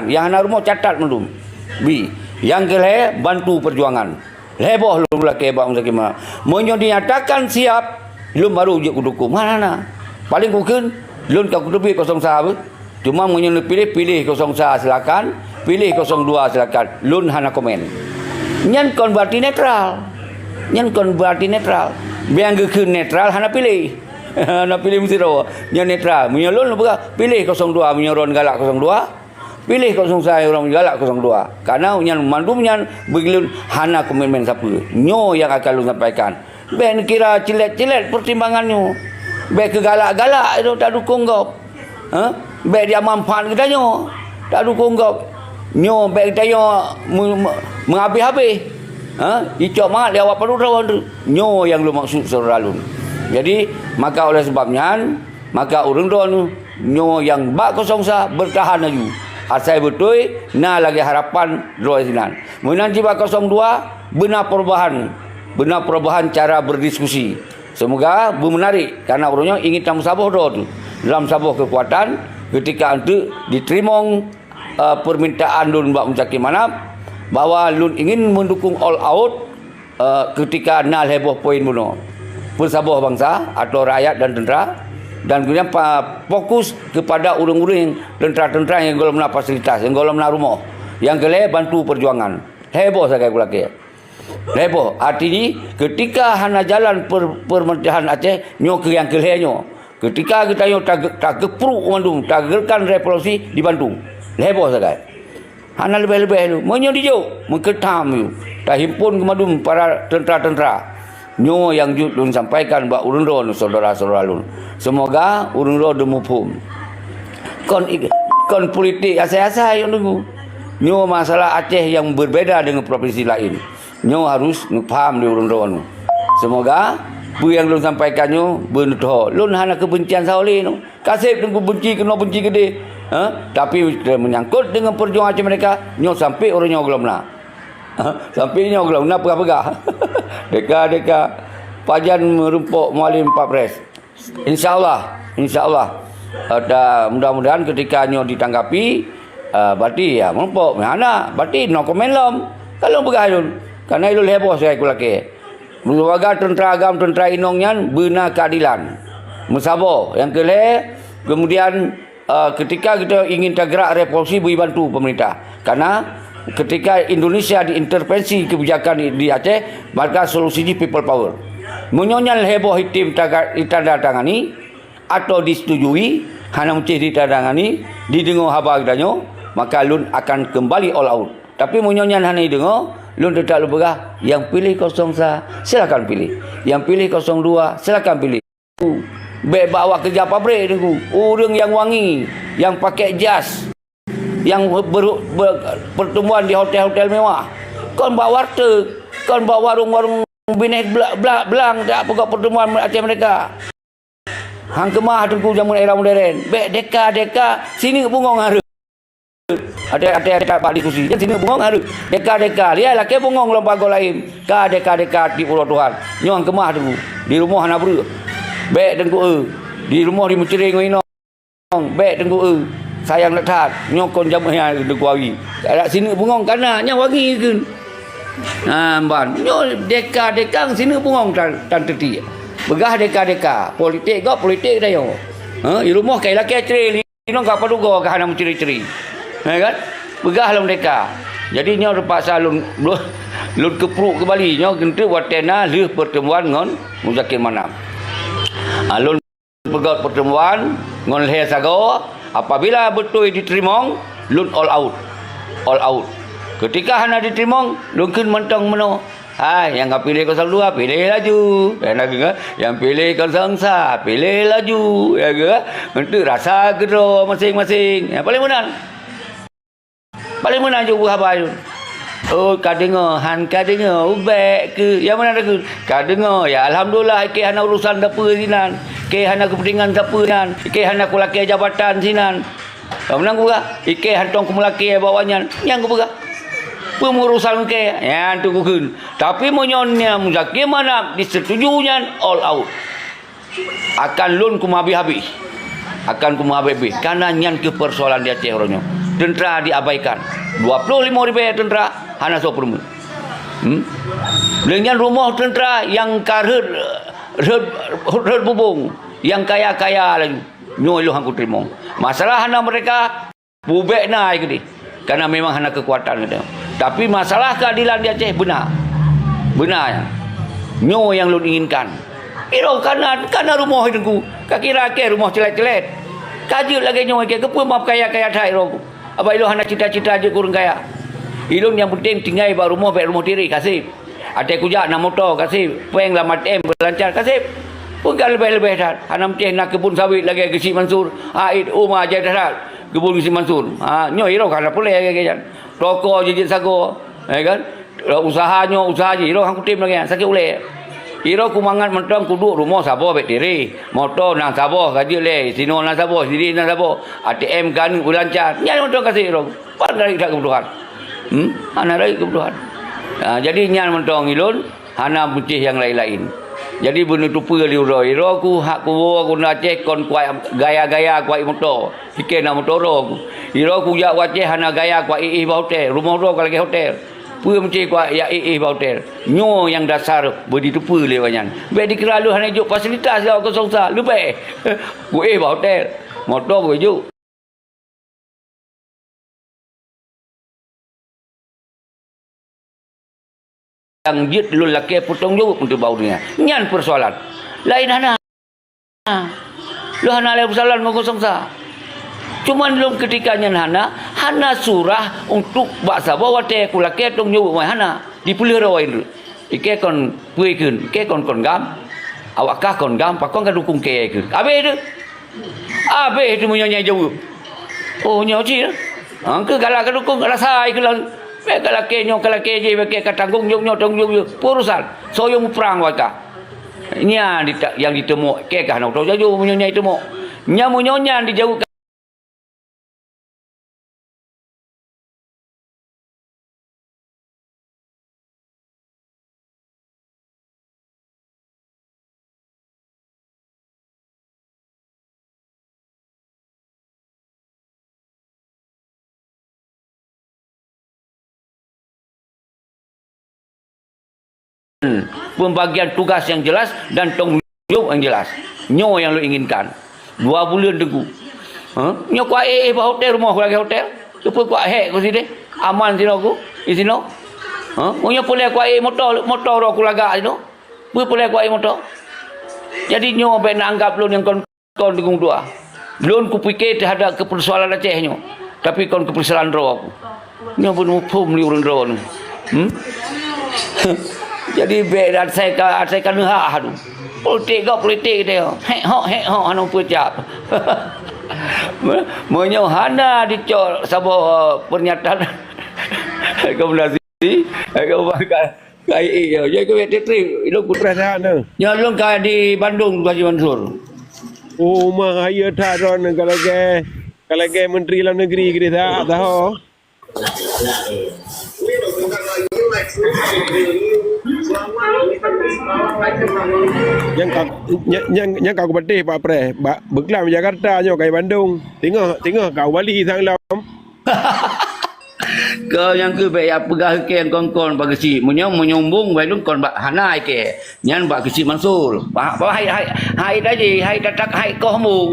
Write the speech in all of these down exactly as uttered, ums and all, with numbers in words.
Nyang hana rumoh catat mandum. Bi. Nyang keulhèe, bantu peujuangan. Lhèe boh lôn lakèe bak Muzakir Manaf. Meunyoe dinyatakan siap, lôn baru jeuet kudukong. Hana, hana. Paléng kukheun, lôn ka kuteubiet kosong sa beuh. Cuma meunyoe neupiléh, piléh kosong sa silakan, piléh kosong dua silakan. Lôn hana komen. Nyan kon berarti netral. Nyan kon berarti netral. Nyang geukheun netral hana piléh. Hana piléh meusidroe. Nyan netral. Meunyoe lôn peugah, piléh kosong dua, meunyoe droeneuh galak kosong dua, piléh kosong sa, ureueng galak kosong dua. Karena nyan mandum nyan bagi lôn hana komitmen sapeue. Nyoe nyang akan lôn sampaikan. Bèk neukira cilet-cilet pertimbangan nyoe. Bèk keu galak-galak itu tadukong gob. Ha? Bèk dia manfaat geutanyoe tadukong gob. Nyoe bèk geutanyoe meu-, meu-, meuhabéh-habéh. Ha? Icok mangat lé awak padub droe tu. Nyoe nyang lôn maksud syedara lôn. Jadi, maka oleh sebab nyan, maka ureueng droeneuh nyoe nyang bak kosong sa beurtahan laju. Asai beutôi na lagèe harapan droe sinan. Meunan cit bak kosong dua, beuna perubahan. Beuna perubahan cara berdiskusi. Semoga beumeunarik, karena ureueng nyoe ingin tameusaboh droe tu. Dalam saboh keukuatan, keutika eunteuk diteurimong, eh, permintaan lôn bak Muzakir Manaf, bahwa lôn ingin mendukung all out, eh, keutika na lhèe boh poin bunoe. Peusaboh bansa atau rakyat dan tentera, dan kemudian pa-, fokus kepada ureueng-ureueng tentera-tentera nyang gohlom na fasilitas, nyang gohlom na rumoh. Nyang keulhèe, bantu peujuangan. Lhèe boh sagai kulakèe. Lhèe boh, arti jih, keutika hana jalan per-, peumeurintèhan Aceh, nyoe keu nyang keulhèe nyoe. Keutika geutanyoe tage-, tageupruk mandum, tageureukan revolusi dibantu. Lhèe boh sagai. Hana leubeh-leubeh lom. Meunyoe dijok, meukeutam yue. Tahimpon keu mandum para tentera-tentera. Nyoe nyang jeuet lôn sampaikan bak ureueng droeneuh, syedara-syedara lôn. Seumoga ureueng droeneuh muphom. Kon i-, kon politik asai-asai nyang teunggu. Nyoe masalah Aceh nyang beubeda deungon provinsi laén. Nyoe harôh neupaham lé ureueng droeneuh. Seumoga peue nyang lôn sampaikan nyoe beuneutoh. Lôn hana keubencian sahoe lé nyoe. Ka sép teungku benci keunoe benci keudéh. Ha? Tapi meunyangkot deungon peujuangan Aceh Merdeka, nyoe sampoe uroe nyoe gohlom na. Ha? Sampoe nyoe gohlom na peugah-peugah. Deka-deka pajan meurumpok Mualem Pak Pres. Insya Allah, insya Allah. Eh, dan mudah-mudahan keutika nyoe ditanggapi, eh, berarti ya meurumpok. Hana, berarti no comment lom. Ka lôn peugah lôn. Karena lôn lhèe boh sagai kulakèe. Meuleubaga teuntara agam, teuntara inong nyan beuna keuadilan. Meusaboh. Nyang keulhèe, kemudian, eh, keutika kita ingin tageurak revolusi, bri bantu pemerintah. Karena keutika Indonesia diintervensi kebijakan di, di Aceh, maka solusi jih people power. Meunyoe nyan lhèe boh item taga-, ditandatangani atau disetujui, hana meucéh ditandatangani, dideungoe haba geutanyoe, maka lôn akan keumbali all out. Tapi meunyoe nyan hana jideungoe, lôn teutap lôn peugah, nyang piléh kosong sa, silakan piléh. Nyang piléh kosong dua, silakan piléh. Bèk bak awak keureuja pabrék teungku. Ureueng nyang wangi, nyang pakèk jas, nyang ber-, ber-, pertemuan di hotel-hotel mewah. Kon bak warteg, kon bak warong-warong binéh bla-, bla-, blang, dak peugah pertemuan Aceh Merdeka. Han keumah teungku jameun era modern. Bèk deka-deka sineuk bungong hareuem. Até-até bak diskusi. Nyan sineuk bungong hareuem. Deka-deka. Lihat lakèe bungong lom pagoe laén. Ka deka-deka tiep uroe Tuhan. Nyoe han keumah teungku. Di rumoh hana breueh. Bèk teungku, eh. Di rumoh dimeucré ngon inong. Bèk teungku, eh. Sayang that-that. Nyoe kon jameun nyang teungku awi. Adak sineuk bungong kana. Nyan wangi kheun. Nah, ban. Nyoe deka-deka sineuk bungong tan, tan teuti. Peugah deka-deka. Politik gob, politik geutanyoe. Ha, di rumoh kai lakèe cré li. Inong ka padub goe ka hana meucré-cré. Ya kan? Peugah lom deka. Jadi nyoe teupaksa lôn, lôn, lôn keupruk keubali. Nyoe keuneuk watèe na lheueh pertemuan ngon Muzakir Manaf. Ah, lôn peugöt pertemuan ngon lhèe sagoe, apabila beutôi diteurimong, lôn all out. All out. Keutika hana diteurimong, lôn kheun mantong meunoe. Hai, nyang ka piléh kosong dua, piléh laju. Nyang na geuh, nyang piléh kosong sa, piléh laju. Ya geuh, untuk rasa keudroe maséng-maséng. Nyang paléng meunan. Paléng meunan jeuet haba nyoe. Oh, ka deungoe, han ka deungoe, ubek keu. Ya meunan takheun. Ka deungoe, ya alhamdulillah, ikei hana urusan sapeue sinan. Ikei hana keupeuntingan sapeue sinan. Ikei hana kulakèe jabatan sinan. Ka meunan kupeugah, ikei hantong kumeulakèe bak awaknyan. Nyan kupeugah. Peue meurusan keu ikei? Nyan tu kukheun. Tapi meunyoe na Muzakir Manaf disetuju nyan all out. Akan lôn kumeuhabéh-habéh. Akan kumeuhabéh-habéh. Karena nyan keuh persoalan di Aceh uroe nyoe. Teuntara diabaikan. Dua ploh limong ribèe teuntara hana soe peurumoh. Hmm? Lheueh nyan rumoh teuntara nyang ka rhot, rhot, rhot bubông, nyang kaya-kaya laju. Nyoe ilôn han kuteurimong. Masalah hana merdeka, peubèk na ai keudeh. Karena memang hana keukuatan geutanyoe. Tapi masalah keuadilan di Aceh beuna. Beuna nyan. Nyoe nyang lôn inginkan. Iroe kana, kana rumoh Teungku. Ka kira kèe rumoh clét-clét. Ka jeuet lagèe nyoe kèe, keupeue map kaya-kaya that iroe ku. Abah ilôn hana cita-cita jeuet keu ureueng kaya. Ilôn nyang peunteng tinggai bak rumoh, bèk rumoh tirèh, ka sép. Até kujak na moto, ka sép. Pèng lam A T M beulancar, ka sép. Peue ka leubeh-leubeh that. Hana meutéh na keubon sawét lagèe Geuchik Mansur. Hait uma jai that. Keubon Geuchik Mansur. Ha, nyoe iroe ka hana peureulèe lagèe nyan. Toko jijeuet sagoe, ya kan? Usaha nyoe, usaha jih, iroe han kutem lagèe nyan, sakét ulèe. Iroe kumangat mantong kuduek rumoh saboh bèk tirèh, moto na saboh ka jeuet lé, sinoe na saboh, sirèh na saboh, A T M ka neuk beulancar. Nyan mantong ka sép iroe. Pat rayeuk that keu Tuhan. Hmm? Hana rayeuk keu Tuhan. Ha, jadi nyan mantong ilôn hana meucéh nyang laén-laén. Jadi beuneuteupeu lé uroe, iroe ku hak kuwoe keu Aceh kon kuat gaya-gaya kuat moto. Hikeu na moto uroe ku. Iroe kujak u Aceh hana gaya kuat éh-éh bak hotel, rumoh droe ka lagèe hotel. Peue meucéh kuat jak éh-éh bak hotel. Nyoe nyang dasar beuditeupeu lé awak nyan. Bèk dikira lôn hana jok fasilitas lé awak kosong sa, leubeh. Kuéh bak hotel. Moto kuéh jok. Nyang jeuet lôn lakèe peutanggung jaweueb untuk bak ureueng nyan. Nyan peusoalan. Laén hana. Lôn hana lé peusoalan ngon kosong sa. Cuman lôn keutika nyan hana, hana surah untuk bak saboh watèe kulakèe tanggung jaweueb, hana. Dipeuleueh droe indeuek. Ikèe kon peue kheun, ikèe kon, kon GAM. Awak kah kon GAM, pakon ka dukung kèe kheun. Habéh teuh. Habéh teuh meunyoe nyan jaweueb. Oh, nyoe cit. Ha, keu galak ka dukung, rasa ai keu lôn. Bèk ka lakèe nyoe, ka lakèe jih, bèk ka tanggong jaweueb nyoe, tanggong jaweueb jih. Peue urusan. Soe nyang muprang awak kah. Nyan dita-, nyang diteumok, kèe kah na utoe jajoe meunyoe nyan diteumok. Nyan meunyoe nyan dijaweueb pembagian tugas yang jelas dan tanggung jaweueb nyang jelas. Nyoe nyang lôn inginkan. Dua buleuen teungku. Ha? Nyoe kuéh éh bak hotel, rumoh ku lagèe hotel. Keupeue kuéh hék ku sideh? Aman sinoe ku, di sinoe. Ha? Meunyoe peureulèe kuéh éh moto, moto droe ku lagak sinoe. Peue peureulèe kuéh éh moto? Jadi nyoe bèk na anggap lôn nyang kon, kon teungku dua. Lôn kupike teuhadap keu peusoalan Aceh nyoe. Tapi kon keu peusoalan droe ku. Nyoe pun muphom lé ureueng droeneuh. Hmm? Jadi bèk asai ka, asai ka neuhah tu. Politik gob politik teuh. Hék hok, hék hok, hana peue cap. Meunyoe hana dicok saboh pernyataan rekomendasi, rekomendasi ka, ka, iya, jadi keu W T T, ilôn ku preh that tu. Nyoe lôn ka di Bandung, Haji Mansur. Oh, ma, hayeue that droeneuh ka lagèe, ka lagèe menteri dalam negeri keudeh that, tahu. Nyang ka, nyang, nyang, nyang ka kupatéh Pak Preh, bak beuklam Jakarta nyoe kai Bandung. Teungoh, teungoh ka ubali sang lom. Keu nyang keu bèk jak peugah keu kon-kon bak geuchik. Meunyoe, meunyoe mbong, wai lôn kon bak hana ikèe. Nyan bak geuchik Mansur. Bah, bah hai, hai, hai taji, hai tatak, hai koh mbong.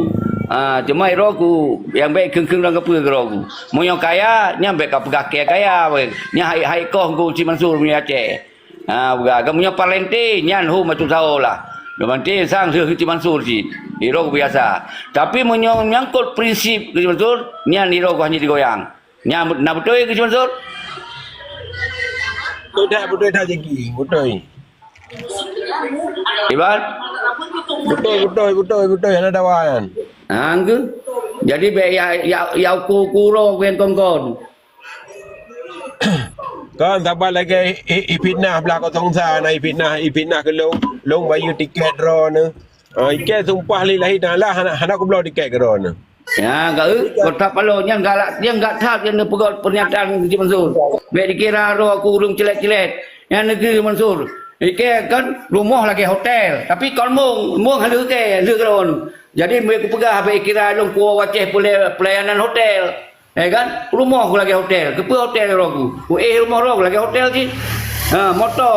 Ah, cuma droe ku nyang bèk kheun-kheun lam kapeue droe ku. Meunyoe kaya, nyan bèk ka peugah kèe kaya weh. Nyan hai, hai koh ku Cik Mansur meunyoe Aceh. Ha, peugah. Meunyoe parlente, nyan hom atu sawo lah. Parlente sang lheueh Cik Mansur cit. Droe ku biasa. Tapi meunyoe nyangkot prinsip Cik Mansur, nyan droe ku hana jigoyang. Nyan na beutôi Cik Mansur? Beutôi that, beutôi that Jaki. Beutôi. Iban? Beutôi, beutôi, beutôi, beutôi. Hana dawa nyan. Ha, engke. Jadi bèk ya, ya, ya uku-uku uroe ku nyang kon-kon. Kan saban lagèe i, i, ifitnah blah kosong sa na ifitnah, ifitnah keu lôn, lôn bayeue tiket droeneuh. Ah, ikèe sumpah lillahi taala hana, hana kubloe tiket keu droeneuh. Ya, geu, kota paloe nyan galak, nyan gak that nyan neupeugah pernyataan Cik Mansur. Bèk dikira droe ku ureueng clét-clét. Nyan neugui Mansur. Ikèe kan rumoh lagèe hotel, tapi kon mbong, mbong hana lheueh kèe, lheueh droeneuh. Jadi bèk kupeugah bèk kira lôn ku Aceh peureulèe pelayanan hotel. Eh kan? Rumoh ku lagèe hotel. Keupeue hotel droe ku? Ku éh rumoh droe ku lagèe hotel cit. Ha, moto.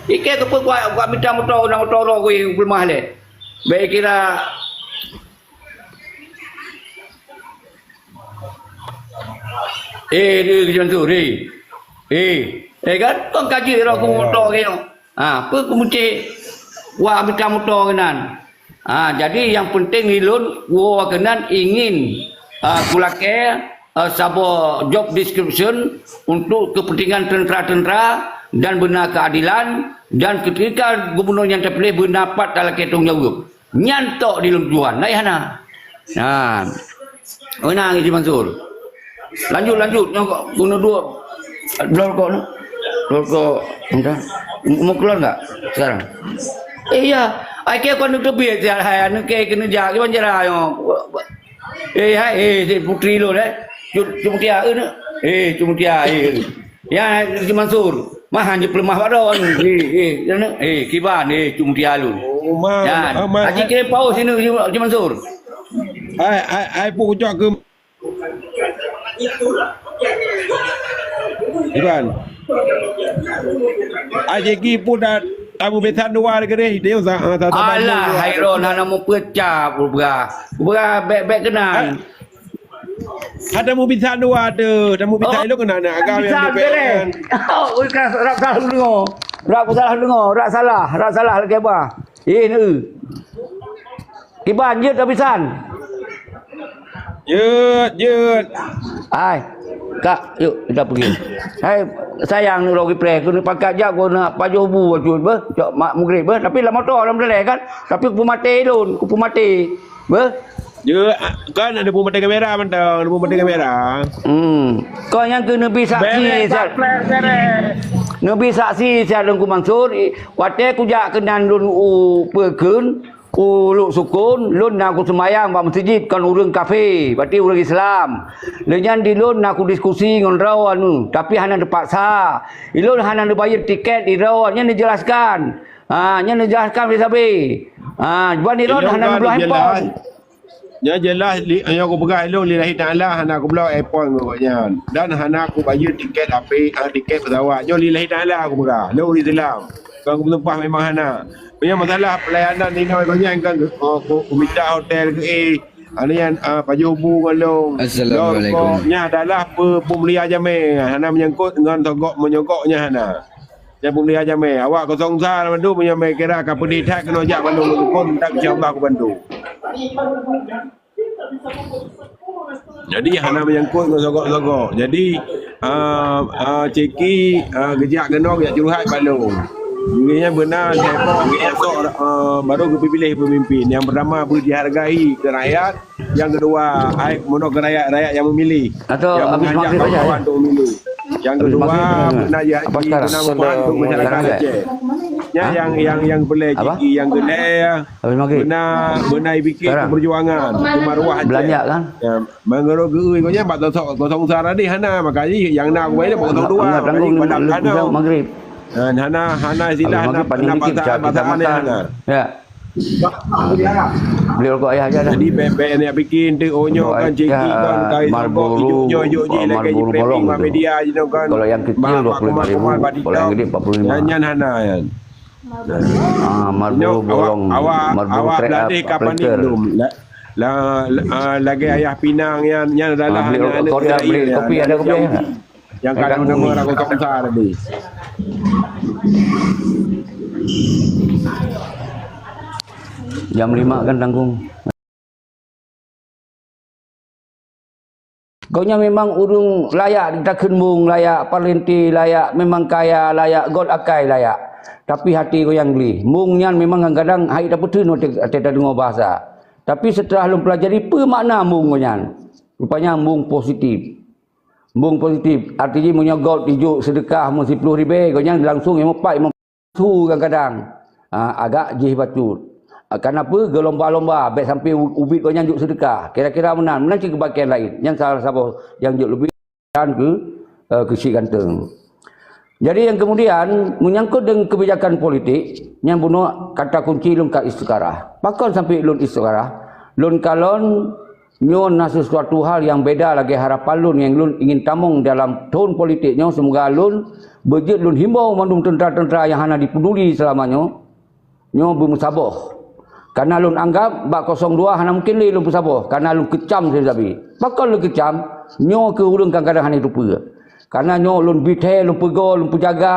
Ikei keupeue kuat, kuat mita moto, na moto droe ku éh peuleumah lé. Bèk kira, eh, dia kerja tu, eh. Eh, eh kan? Kon kaji droe ku moto keu nyoe. Ha, peue keumucék wa mita moto keunan. Ha, jadi nyang penting di lôn, woe keunan ingin, ha, kulakèe, ha, saboh job description untuk kepentingan tentara-tentara dan beuna keadilan, dan ketika gubernur nyang terpilih beuna pat talakèe tanggung jaweueb. Nyan tok di lôn tuan, laén hana. Ha. Meunan Haji Mansur. Lanjut, lanjut. Nyoe kok guna dua. Bloe rokok ni. Bloe rokok. Entah. Mau keluar enggak sekarang? Eh, ya. Ai ke kon teubiet siat hai anu ke kena jak ke banjara nyoe. Eh, hai, eh, si putri lôn, eh. Cu-, Cu Mutia, eh, ni. Eh, Cu Mutia, eh. Ya, Haji Mansur. Mah hana peuleumah bak droe ni. Eh, eh, ya, ni. Eh, kiban, eh, Cu Mutia lôn. Oh, ma-, Ya, ma-, ma-, Haji kirim paus sini, Haji, Haji Mansur. Hai, hai, hai, pu kucok ke Iban. Ajeki pun dah tamu besan dua lagi deh. Dia usah, ah, tak, tak, tak, Alah, tak, Hairon hana meupeucah peubra. Peubra bèk-bèk keunan. Ada mau bisan dua tu, ada mau bisan Oh, lu kena nak agak bisan yang bereh. Oh, oi, kan, rap salah deungo. Rap salah deungo, rap salah, rap salah lagi bah. Eh, ni. Iban, jeuet dah bisan. Jeuet, jeuet. Hai, Kak, yuk kita pergi. Hai, sayang ni lagi preh. Kena pakat jak, kena pajoh bu, bacut, beh. Cok mak mugrib, beh. Tapi lam motor, lam dalam kan. Tapi kupu mati lun, kupu mati. Beh. Jeuet, kan ada bu mati kamera mantong, ada bu mati kamera. Hmm. Kau yang kena bi saksi, Bereh, Sat. Bereh, bereh. Neubi saksi, Sat Teungku Mansur. I-, watèe kujak keunan lun u peukheun, U Lhoksukon, lôn na kuseumayang bak meuseujid kon ureueng kafé, berarti ureueng Islam. Lheueh nyan di lôn na kudiskusi ngon droe anu, tapi hana teupaksa. Ilôn hana neubayeue tiket di droe, nyan neujelaskan. Ha, nyan neujelaskan sabe-sabe. Ha, ban ilôn Ilôn hana kan neupeuleueh jelas. Handphone. Nyan jelas, li-, nyoe kupeugah ilôn lillahi ta'ala hana kubloe handphone ngon gobnyan. Dan hana kubayeue tiket H P, ah, tiket pesawat. Nyoe lillahi ta'ala kupeugah. Lôn ureueng Islam. Kon kupeuseumpah memang hana. Meunyoe masalah pelayanan inoe gobnyan kan, oh, ku, kumita hotel keu éh. Anu nyan, ah, pajoh bu ngon lôn. Assalamualaikum. Lôn ko, nyan adalah pe-, peumulia jamé. Hana menyangkut ngon sogok menyogok nyan hana. Nyan peumulia jamé. Awak kosong sa mandum meunyoe kira ka peudeh that keunoe jak bandum lôn kon, tak insya Allah kubantu. Jadi hana menyangkut ngon sogok-sogok. Jadi, ah, ah, Ceki, ah, geujak keunoe geujak curhat bak lôn. Nyan beuna, saya kok, ah, baru geupeupiléh pemimpin. Yang pertama, beu dihargai keu rakyat. Yang kedua, ai, meunyoe keu rakyat, rakyat yang memilih. Atau Yang habis mengajak maghrib aja, kawan-kawan ya? untuk memilih. Yang Habis kedua, maghrib, ya? beuna ya, Apa sekarang? beuna manfaat untuk masyarakat Sekarang, ya? Aceh. Ya, Hah? yang, yang, yang peureulèe Apa? Ceki, yang keulhèe, Habis maghrib? beuna, beuna pikir Sekarang? keperjuangan, keu maruah Aceh. Belanja, kan? Ya, meunurot geuh, gobnyan bak sosok kosong sa tadi hana, makanya yang na kubai bak kosong dua, Enggak tanggung makanya pada lima, hana. lima maghrib. Dan hana, hana istilah Habis maghrib, na, paling na dikit, pasal, pecah pasal kecamatan. hana. Ya. Beli rokok ayah aja dah. Jadi, bèk-bèk nyan pikir enteuk, oh, nyoe Rokok kan ayah, Ceki kan, ah, kai Marlboro, sogok, ijuk nyoe, ijuk jih, oh, lagèe Marlboro jipreh bolong ping bak tu. media jinoe kan. Kalau yang kecil Bah, dua puluh lima ribu, pakai kalau yang mahal. gede empat puluh lima. Nyan, nyan hana, nyan. Ah, Marlboro Nyoe, awak, bolong, awak, Marlboro awak Trek Up, beladeh ka panik Printer. belum? La-, la-, la-, ah, lagèe ayah pinang nyan, nyan adalah Ah, beli rokok aneuk-aneuk Korea, beli Israel, kopi, ada kopi, aneuk-aneuk ya? Yahudi. Yang Kan kan nama tanggung. Rasul Musa tadi. Jam lima kan tanggung. Gobnyan memang ureueng layak takheun mueng, layak parlente, layak memang kaya, layak göt akai, layak. Tapi hati gobnyan gleh. Mueng nyan memang kadang-kadang hai tapeutheun watèe, watèe tadeungoe bahasa. Tapi setelah lôn pelajari peue makna mueng gobnyan. Rupanya mueng positif. Mueng positif, arti jih meunyoe göt ijok seudeukah meusiploh ribèe, gobnyan langsung limong pat, limong pat su kadang-kadang. Ha, agak jih bacut. Ha, kenapa? Geulomba-lomba, bèk sampai u-, ubit gobnyan jok seudeukah. Kira-kira meunan, meunan cit keubagian laén. Nyan salah saboh nyang jok leubeh dan keu, eh, keu si ganteng. Jadi yang kemudian, menyangkut dengan kebijakan politik, nyang bunoe kata kunci lôn ka istikharah. Pakon sampai lôn istikharah? Lôn kalon Nyoe na sesuatu hal nyang beda lagée harapan lôn nyang lôn ingin tamong dalam thon politik nyoe, seumoga lôn beujeuet lôn himbau mandum teuntra-teuntra nyang hana jipeduli seulama nyoe, nyoe beumeusaboh. Karna lôn anggab bak kosong dua hana mungken lé lôn peusaboh, karna lôn keucam sabe-sabe. Pakon lôn keucam? Nyoe keuh ureuëng kadang-kadang hana jiteupeue. Karna nyoe lôn bithée, lôn peugoe, lôn peujaga,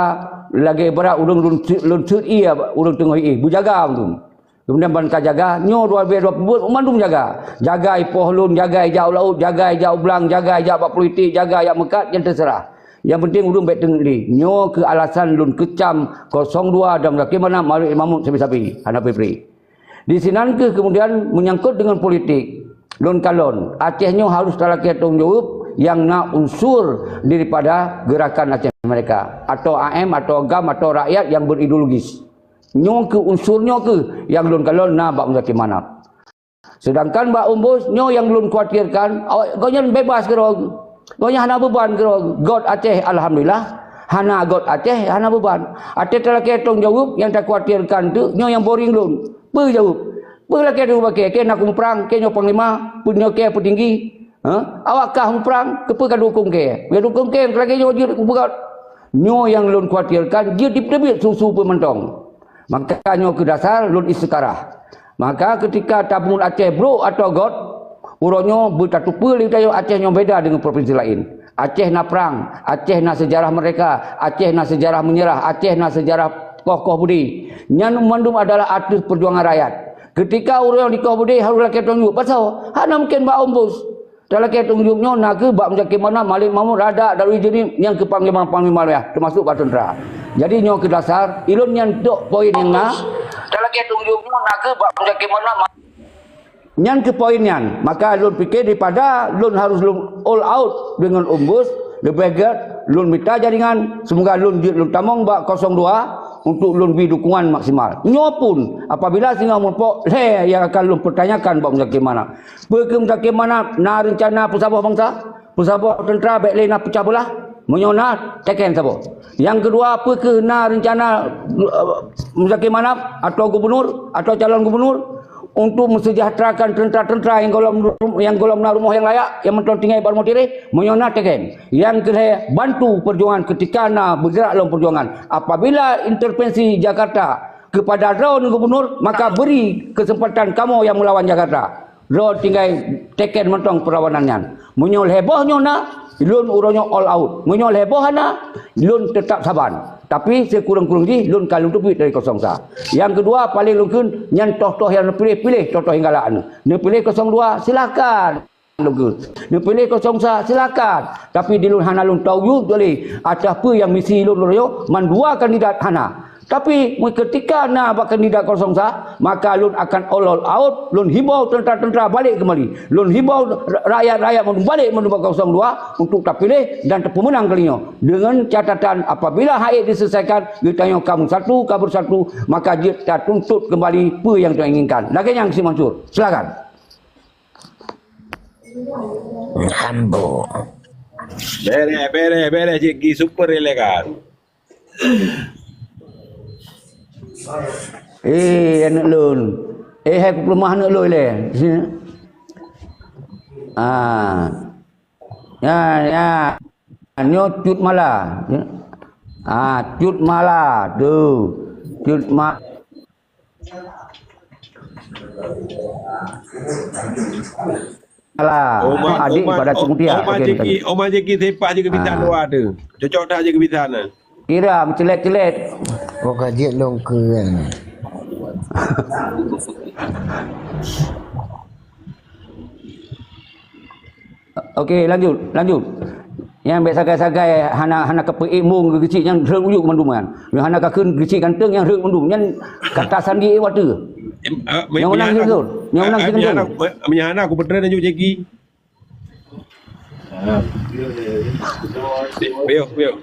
lagée ibarat ureuëng lôn, lôn seuet ié ureuëng teungoh ié, beujaga mandum. Keumudian ban ka jaga, nyoe dua ribu dua puluh buet mandum jaga. Jaga ipoh lôn, jaga ijak u laôt, jaga ijak u blang, jaga ijak bak politik, jaga ijak meukat, nyan teuseurah. Nyang penting ulôn bék teungeut lé. Nyoe keuh alasan lôn keucam kosong dua dan Muzakir Manaf Malik Mahmud sabe-sabe, hana peue-peue. Di sinan keuh keumudian meunyangkot deungon politik, lôn kalon, Aceh nyoe harôh talakée tanggung jaweueb nyang na unsur daripada Gerakan Aceh Merdeka, atau A M, atau GAM, atau rakyat nyang berideologis. Nyoe keuh unsur nyoe keuh nyang lôn kalon na bak Muzakir Manaf. Seudangkan bak Umbus, nyoe nyang lôn khawatirkan, awak gobnyan bebas keudroe. Gobnyan hana beuban keudroe. Göt Aceh, alhamdulillah. Hana göt Aceh, hana beuban. Até talakée tanggung jaweueb nyang takhawatirkan teuk, nyoe nyang boring lôn. Peue jaweueb? Peue lakée teuh bak kée? Kée na keu muprang, kée nyoe panglima, peue nyoe kée peutinggi. Ha? Awak kah muprang, keupeue ka dukong kée? Ya dukong kée, lagée nyoe jeuet keu peugöt. Nyoe nyang lôn khawatirkan, jeuet jiteubiet su-su peue mantong. Maka nyoe keuh dasar lôn istikharah. Maka keutika tabuet Aceh brok atau göt, uroe nyoe beutateupeue lé geutanyoe Aceh nyoe beda deungon provinsi laén. Aceh na prang, Aceh na seujarah meurdeka, Aceh na seujarah meunyeurah, Aceh na seujarah koh-koh beudé. Nyan mandum adalah ateueh peujuangan rakyat. Keutika ureuëng di koh beudé harôh lakée tanggung jaweueb, pasoe? Hana mungken bak Umbus. Talakée tanggung jaweueb nyoe na kheueh bak Muzakir Manaf, Malik Mahmud, Radak, Darwi Jeuni, nyang keu panglima-panglima wilayah, teumasuk bak teuntra. Jadi nyoe keuh dasar, ilôn nyan tok poin nyang na. Talakée tanggung jaweueb nyoe na kheueh bak Muzakir Manaf, Ma-, nyan keuh poin nyan. Maka lôn pike daripada lôn harôh lôn all out deungon Umbus, leubeh gét lôn mita jaringan, seumoga lôn jeuet lôn tamong bak kosong dua untuk lôn bri dukungan maksimal. Nyoe pun, apabila singoh meurumpok lhée nyang akan lôn peutanyakan bak Muzakir Manaf. Peue keuh Muzakir Manaf na reuncana peusaboh bansa? Peusaboh teuntra bék lé na peucah beulah? Meunyoe na, teken saboh. Nyang keudua, peue keuh na reuncana, eh, Muzakir Manaf atau gubunur atau calon gubunur untuk meuseujahteurakan teuntra-teuntra nyang gohlom, nyang gohlom na rumoh nyang layak, nyang mantong tinggai bak rumoh tireh? Meunyoe na, teken. Nyang keulhée, bantu peujuangan keutika na beugerak lom peujuangan. Apabila intervensi Jakarta keupada droeneuh gubunur, maka bri keuseumpatan kamoe nyang meulawan Jakarta. Droe tinggai teken mantong peulawanan nyan. Meunyoe lhée boh nyoe na, lôn uroe nyoe all out. Meunyoe lhée boh hana, lôn teutap saban. Tapi sikureueng-kureueng jih lôn ka lôn teubiet dari kosong sa. Nyang keudua, paléng lôn kheun nyan toh-toh nyang neupiléh, piléh toh-toh nyang galak nyoe. Neupiléh kosong dua, silahkan. Lôn kheun. Neupiléh kosong sa, silakan. Tapi di lôn hana lôn tawjud lé. Atawa peue nyang misi lôn lôn rayoe, mandua kandidat hana. Tapi, meukeutika na bak kandidat kosong sa, maka lôn akan all out, lôn himbau teuntra-teuntra balek keumbali. Lôn himbau ra-, rakyat-rakyat mandum balek mandum bak kosong dua untuk tapiléh dan tapeumeunang kali nyoe. Deungon catatan, apabila hak diselesaikan, geutanyoe ka meusatu, ka beusatu, maka jeuet tatuntut keumbali peue nyang tainginkan. Lagée nyan, Cik Mansur. Silakan. Ambo. Beres, beres, beres, Cik Ki, super elegan. Eh, aneuk lôn. Eh, hai kupeuleumah aneuk lôn lé. Ah. Ya, ya. Nyoe Cut Mala. Ah, Cut Mala tu. Cut Ma-, Alah, Oma, adik Oma, pada O-, Cut Mutia. Oma Okey, Jeki, tadi. Oma Jeki sepak je kebitan Ah. dua tu. Cocok tak je kebitan tu? Kira, meucelet-celet. Oh, ka jeuet lôn keu kan. Okey, lanjut, lanjut. Nyang bék sagai-sagai hana, hana kapeuék mong keu geuchik nyan rhot ujuk mandum nyan. Nyang hana kakheun geuchik ganteng nyan rhot mandum. Nyan kata sandi ék watèe. Em, eh, Nyang menang Mihana, Syamsul. Nyang menang eh, Syamsul. Mihana, eh, Mihana aku beutren lanjut Jeki. Piyoh, piyoh.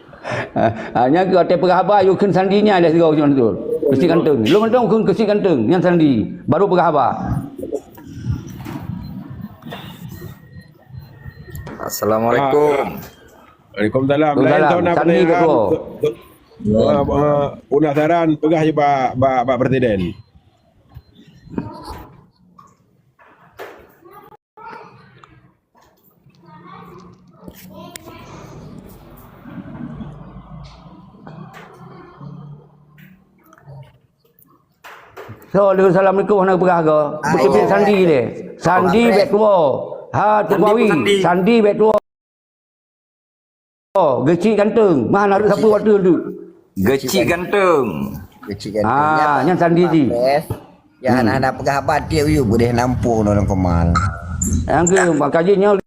Ah, ah, nyan keuh watèe peugah haba, yue kheun sandi nyan lé sigoe Syamsul. Geuchik ganteng. Lôn mantong kheun geuchik ganteng, nyan sandi. Baru peugah haba. Assalamualaikum. Ah, waalaikumsalam. Laén Waalaikumsalam. Sandi ketua. Ah, ah, penasaran peugah je bak, bak, bak presiden. So, lôn assalamualaikum hana peugah go. Beuteubiet sandi lé. Sandi bèk tuwo. Ha, Teungku Awi. Sandi bèk tuwo. Geuchik ganteng. Mah na rot sapeue watèe tu. Geuchik ganteng. Geuchik ganteng. Ah, nyan sandi jih. Ya, hana-hana peugah haba tiep yue beudeh nampung dalam kemal. Nyang keu maka jih nyoe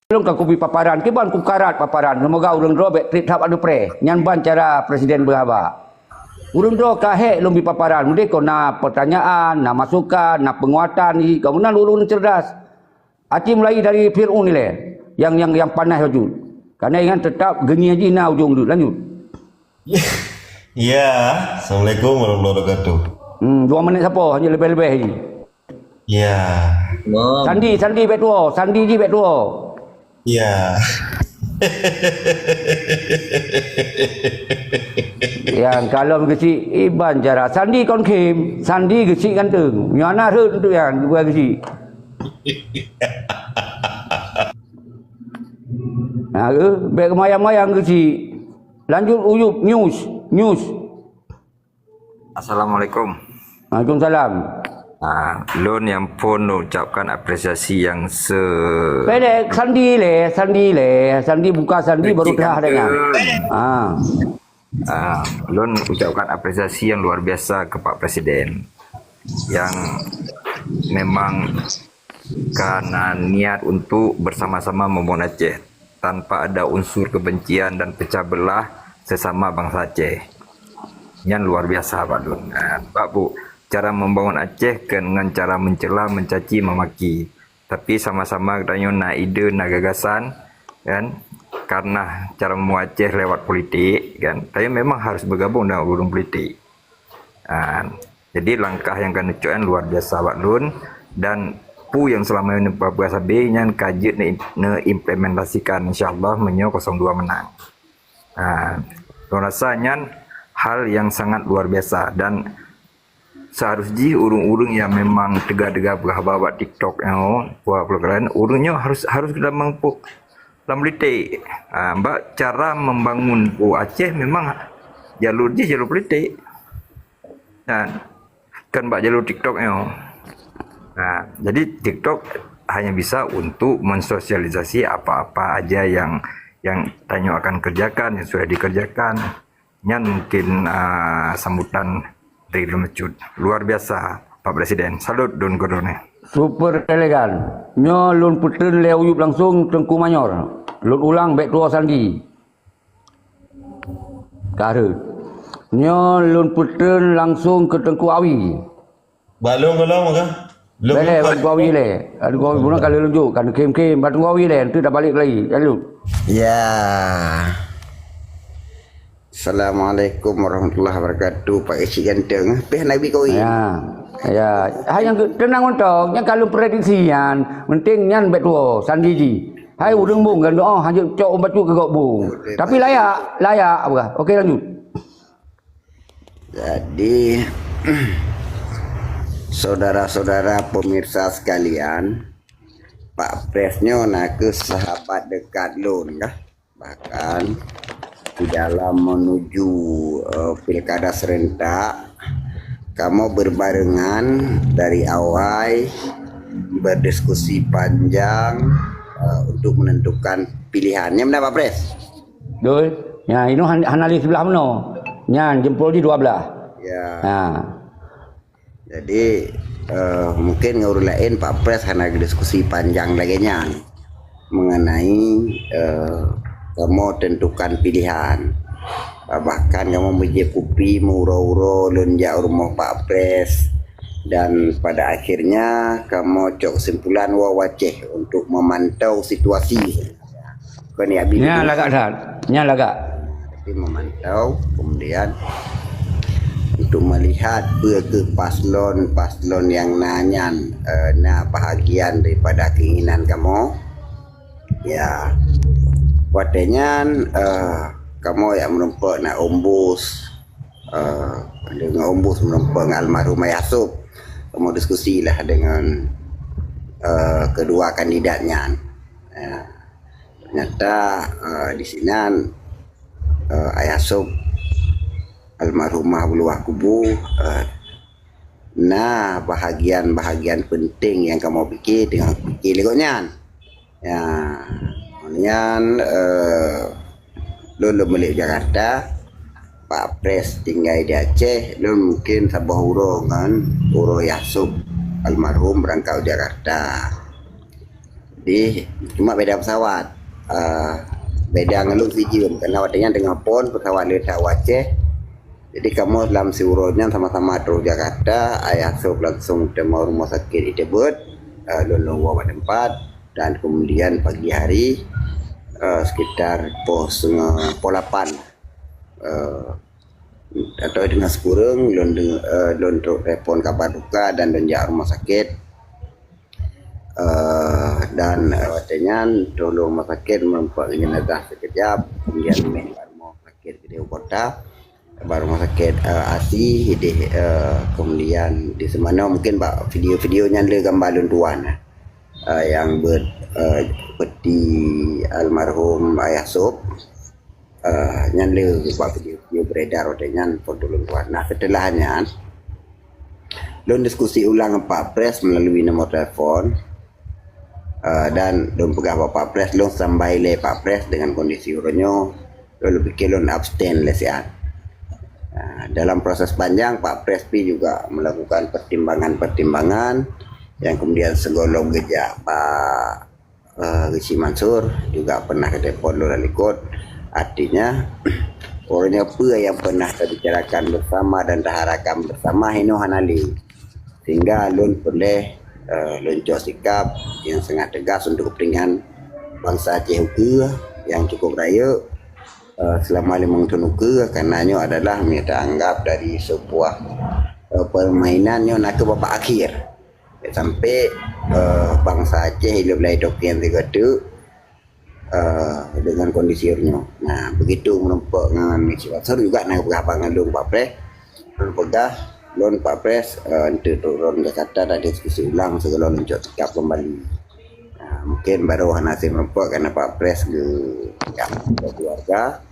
Lôn ka kubi paparan, kiban kukarat paparan, seumoga ureuëng droe bèk trép that adu preh. Nyan ban cara presiden beuhaba. Ureuëng droe ka hék lôn bi paparan, udeh kon na peutanyaan, na masukan, na peunguatan, i, ka meunan ureuëng cerdas. Aci mulai dari Fir'aun ilée, nyang, nyang, nyang panas laju. Karena ingat tetap geungieng jih na ujong deuh. Lanjut. Ya, assalamualaikum warahmatullahi wabarakatuh. Hmm, dua menit sapo, hanya lebih-lebih ini. Ya. Sandi, sandi bèk tuwo, sandi jih bèk tuwo. Ya. Yang kalau geuchik iban cara sandi kon khém, sandi geuchik ganteng. Nyoe na rhot untuk yang dua geuchik. Nah, eh, bèk mayang-mayang geuchik. Lanjut Uyup, news, news. Assalamualaikum. Waalaikumsalam. Ah, lôn nyang phôn lôn ucapkan apresiasi yang se- Pendek, sandi lé, sandi lé, sandi buka sandi baru telah dengan. Ah. Ah, lôn ucapkan apresiasi yang luar biasa ke Pak Presiden yang memang karena niat untuk bersama-sama membangun Aceh tanpa ada unsur kebencian dan pecah belah sesama bangsa Aceh. Nyan luar biasa, Pak Dun. Ha, sebab bu, cara membangun Aceh kan dengan cara mencela, mencaci, memaki. Tapi sama-sama geutanyoe na ide, na gagasan, kan? Karena cara membangun Aceh lewat politik, kan? Tapi memang harus bergabung dengan ureuëng politik. Ha, jadi langkah nyang ka neucok nyan luar biasa bak lôn dan peue nyang seulama nyoe neupeugah sabe nyan ka jeuet neu-, neuimplementasikan insya Allah meunyoe kosong dua menang. Ha, lôn rasa nyan hal yang sangat luar biasa dan seharus jih ureuëng-ureuëng yang memang teuga-teuga peugah haba bak TikTok nyoe, buat program, ureuëng nyoe harus, harus geutamong pu-, lam politik. Ha, bak cara membangun pu Aceh memang jalur jih jalur politik. Kan, kan bak jalur TikTok nyoe. Nah, jadi TikTok hanya bisa untuk mensosialisasi apa-apa aja yang, yang tanyoe akan kerjakan, yang sudah dikerjakan. Nyan mungkin, ah, sambutan dari lôn bacut. Luar biasa, Pak Presiden. Salut dun keudroe nyoe. Super elegan. Nyoe lôn peutreun lé Uyup langsung Teungku Manyor. Lôn ulang bèk tuwo sandi. Ka rhot. Nyoe lôn peutreun langsung keu Teungku Awi. Balong golom ka? Lôn Bèk lé, lupa. Teungku Awi lé. Teungku Awi bunoe ka lheueh lôn jok, ka neukhém-khém, bak Teungku Awi lé, nanti dah balik lagi. Lanjut. Ya. Assalamualaikum warahmatullahi wabarakatuh, Pak Geuchik Ganteng. Pih Nabi Kawi. Ya. Ya. Hai nyang ke-, tenang mantong, nyang ka lôn prediksi nyan, penting nyan bèk tuwo, sandi jih. Hai ureuëng bông kan doa hana cok bacut keu gob bông. Tapi layak, layak apa? Okey, lanjut. Jadi, saudara-saudara pemirsa sekalian, Pak Pres nyoe nakeuh sahabat dekat lôn kah? Bahkan di dalam menuju, eh, pilkada serentak, kamoe berbarengan dari awai berdiskusi panjang, eh, untuk menentukan pilihan. Nyan beuna, Pak Pres? Doi, nya inoe han-, hana lé siblah meunoe. Nyan jempol jih dua blah. Ya. Ha. Jadi, eh, mungkin ngon ureuëng laén Pak Pres hana diskusi panjang lagée nyan mengenai, eh, kamoe tentukan pilihan. Eh, bahkan kamoe meujép kupi, meuuroe-uroe lôn jak u rumoh Pak Pres dan pada akhirnya kamoe cok kesimpulan woe u Aceh untuk memantau situasi. Kon ya, Nya lagak that. Nya lagak. Tapi memantau, kemudian untuk melihat peue keuh paslon-paslon nyang na nyan, eh, na bahagian daripada keinginan kamoe. Ya. Watée nyan, eh, kamoe jak meurumpok na ombus, eh, dengan ombus meurumpok dengan almarhum Ayah Sop. Kamoe diskusi lah dengan, eh, kedua kandidat nyan. Ya. Ternyata, eh, di sinan, eh, Ayah Sop almarhumah buluwah kubu, eh, na bahagian-bahagian penting nyang kamoe pike teungoh pike lé gobnyan. Ya, nyan, eh, lôn lôn balik Jakarta, Pak Pres tinggai di Aceh, lôn mungkin saboh uroe ngon uroe yah sôb almarhum beurangkat u Jakarta. Di, cuma beda pesawat. Ah, beda ngon lôn sijeuem, karena watèe nyan teungoh phôn pesawat le that u Aceh. Jadi kamoe lam siuroe nyan sama-sama troh Jakarta, ayah sôb langsung teuma rumoh sakét di Tebet, ah, lôn lôn woe bak teumpat, dan kemudian pagi hari, ah, sekitar poh senge-, poh lapan, ah, atau teungoh sikureueng lôn deng-, eh, lôn trok telepon kabar duka dan lôn jak rumoh sakét. Eh, dan, eh, watèe nyan trok lôn rumoh sakét meureumpok ngon jenazah sikeujab, kemudian mé bak rumoh sakét keudéh u kota, bak rumoh sakét, eh, asi idéh, eh, kemudian di Seumano, mungkin bak video-video nyan le gamba lôn tuan, eh, nyang beuet, eh, peti almarhum ayah sôb. Eh, nyan le bak video-video beredar watèe nyan phôn lôn tuan. Nah, seuteulah nyan, lôn diskusi ulang ngon Pak Pres meulalu nomor telepon. Eh, dan lôn peugah bak Pak Pres, lôn standby lé Pak Pres dengan kondisi uroe nyoe, lôn pike lôn abstain lé siat. Eh, dalam proses panjang, Pak Pres pi juga melakukan pertimbangan-pertimbangan yang kemudian sigohlom geujak bak eh, Rishi Mansur juga pernah geutelepon lôn lam likot. Artinya, uroe nyoe peue nyang pernah tabicarakan bersama dan taharapkan bersama, hinoe hana lé. Sehingga lôn peureulèe, eh, lôn cok sikap nyang sangat tegas untuk kepentingan bansa Aceh ukeue nyang cukup rayeuk, eh, selama limong thon ukeue, karena nyoe adalah meunyoe taanggap dari sebuah, eh, permainan nyoe nakeuh babak akhir. Sampai, eh, bansa Aceh hidup lagèe token sigoe teuk, eh, dengan kondisi uroe nyoe. Nah, begitu meureumpok ngon Mister Mansur juga na geupeugah bak lôn Pak Pres. Lôn peugah, lôn Pak Pres, eh, enteuk turun Jakarta dan diskusi ulang sigohlom lôn cok sikap kembali. Nah, mungkin baru hana sép meureumpok karena Pak Pres geu-, ya, keluarga.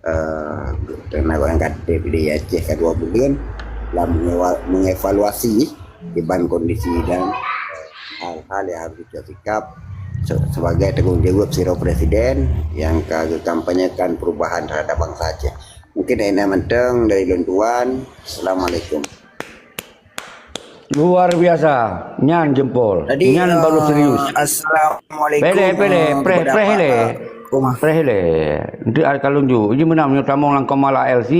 Eh, teuma gobnyan ka trép di Aceh ka dua buleuen lam mengewa-, mengevaluasi kiban kondisi dan hal-hal yang harus disikap se-, sebagai tanggung jawab sidroe presiden yang ka geukampanyekan perubahan terhadap bansa Aceh. Mungkin inan mantong dari lôn tuan. Assalamualaikum. Luar biasa. Nyan jempol. Tadi, nyan baru eh, serius. Assalamualaikum, Pele, pele, eh, preh, kepada preh Pak, le. Eh, Umar. Preh le. Nanti ada kalon ju. Ini menang menyutamong langkau malah L C.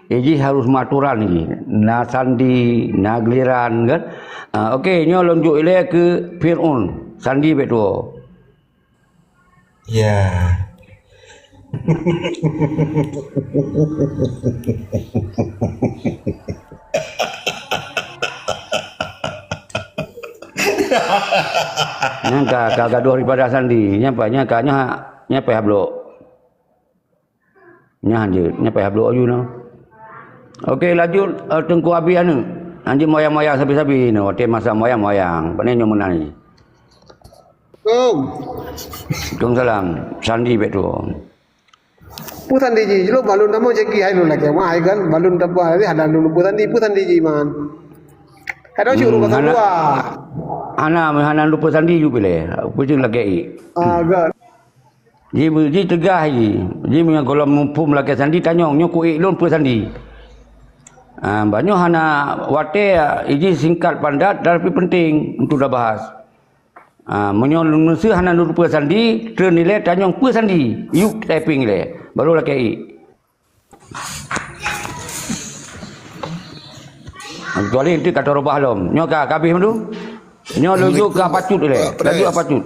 Jadi harus maturan ni. Na sandi, na geliran kan. Ah, okey, nyoe lôn ju ile ke Fir'aun. Sandi betul. Ya. Nyang ka, ka gadoh daripada sandi. Nyang pa, nyang ka, nyang, nyang payah blok. Nyan je, nyan payah blok aju nah. Okey, lanjut, eh, Teungku Abi aneuk. Anjeuk moyang-moyang sabe-sabe nyoe, watèe masa moyang-moyang. Pane nyoe meunan. Assalamualaikum. Waalaikumsalam. Sandi bèk tu. Peue sandi jih? Jilok balon tamu cek hai lôn lagèe. Wah, hai kan, balon tamu hai hana lôn peue sandi, peue sandi jih, man. Ada syuruh pasal dua. Hana, hana lupa sandi ju pilih. Apa je lagèe. Ah, kan. Ji, ji teugah ji. Ji meunyoe gohlom muphom lakèe sandi tanyong, nyoe kuék lôn peue sandi. Ah, bah nyoe hana watèe, iji singkat pandat tapi penting untuk tabahas. Ah, meunyoe lôn meuseuh hana lôn peue sandi, treun ilèe tanyong peue sandi. Yuk typing ilèe. Baru lakèe ék. Kecuali nanti kata rubah lom. Nyoe ka, ka habéh mandum. Nyoe laju ka pacut ilèe. Laju pacut.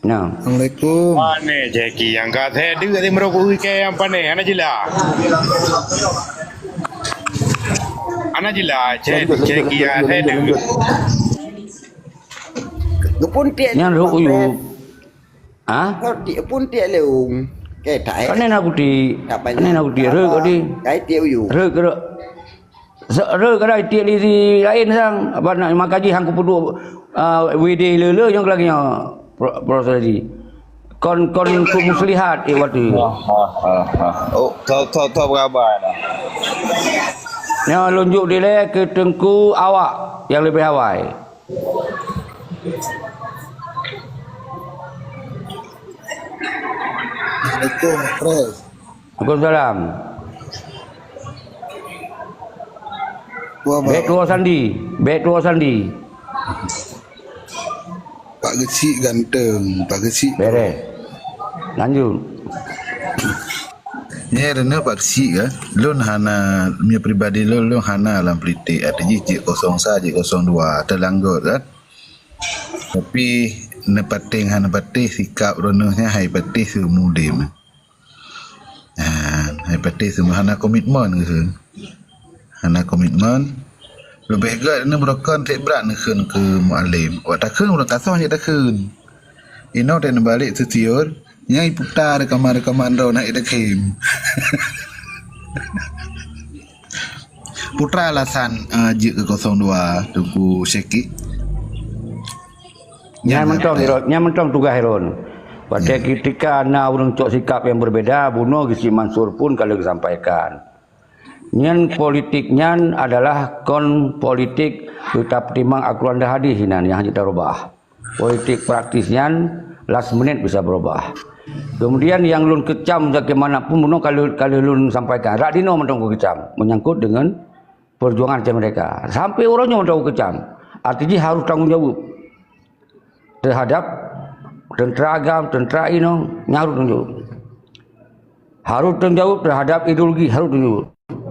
Nah. Assalamualaikum. Pane Jeki nyang ka saya deuk di meurok ui ke nyang pane. Hana jila. Hana jila. Jeki nyang saya deuk. Geupuntiek. Nyan ruk uyu. Ha? Kau tiek pun tiek leung. Ke tak eh? Kane nak kuti. Kane nak kuti. Ruk tadi. Kai tiek uyu. Ruk, ruk. Reu kadang tiek di, di laén sang, apa nak makaji hang kupeuduek, ah, W D le-le nyang lagèe nyoe, Pro-, Profesor Haji. Kon, kon keu muslihat, eh, waktu. Oh, tho, tho, tho beraba dah. Nyoe lôn jok dilèe keu Teungku Awak nyang leubeh awai. Assalamualaikum, Pres. Waalaikumsalam. Wah, Bang. Bèk tuwoe sandi, bèk tuwoe sandi. Pak Geuchik ganteng, Pak Geuchik. Bereh. Lanjut. Nyan, Pak Geuchik, kan? Lôn hana, meunyoe pribadi lôn, lôn hana lam politik. Arti jih cit kosong sa, cit kosong dua, teulanggot, kan? Tapi neupatéh hana patéh sikap droeneuh nyan hai patéh seumudem. Ah, hai patéh seumudem hana komitmen keuh. Hana komitmen. Leubeh gèt neuh beurokon trép brat neukheun keu mualem. Wak takheun ureueng kasoh jeuet takheun. Inoe teuh neubalek seusiur, nyang iputa reukaman-reukaman droe na idakhem. Putra alasan, eh, jeuet keu kosong dua, Teungku Syekh. Nyan mantong, Irun. Nyan mantong tugaih Irun. Watèe ketika na ureueng cok sikap nyang berbeda, bunoe Geuchik Mansur pun ka lheueh geusampaikan. Nyan politik nyan adalah kon politik tapeutimang Al-Quran dan hadis nyan nyang hana tarubah. Politik praktis nyan last minute bisa berubah. Kemudian nyang lôn kecam bagaimanapun bunoe ka lheueh, ka lheueh lôn sampaikan. Rak dinoe mantong kukecam menyangkut dengan perjuangan Aceh Merdeka. Sampai uroe nyoe mantong kukecam. Arti jih harus tanggung jawab terhadap tentera agam, tentera inong, nyan harus tanggung jawab. Harus tanggung jawab terhadap ideologi, harus tanggung jawab.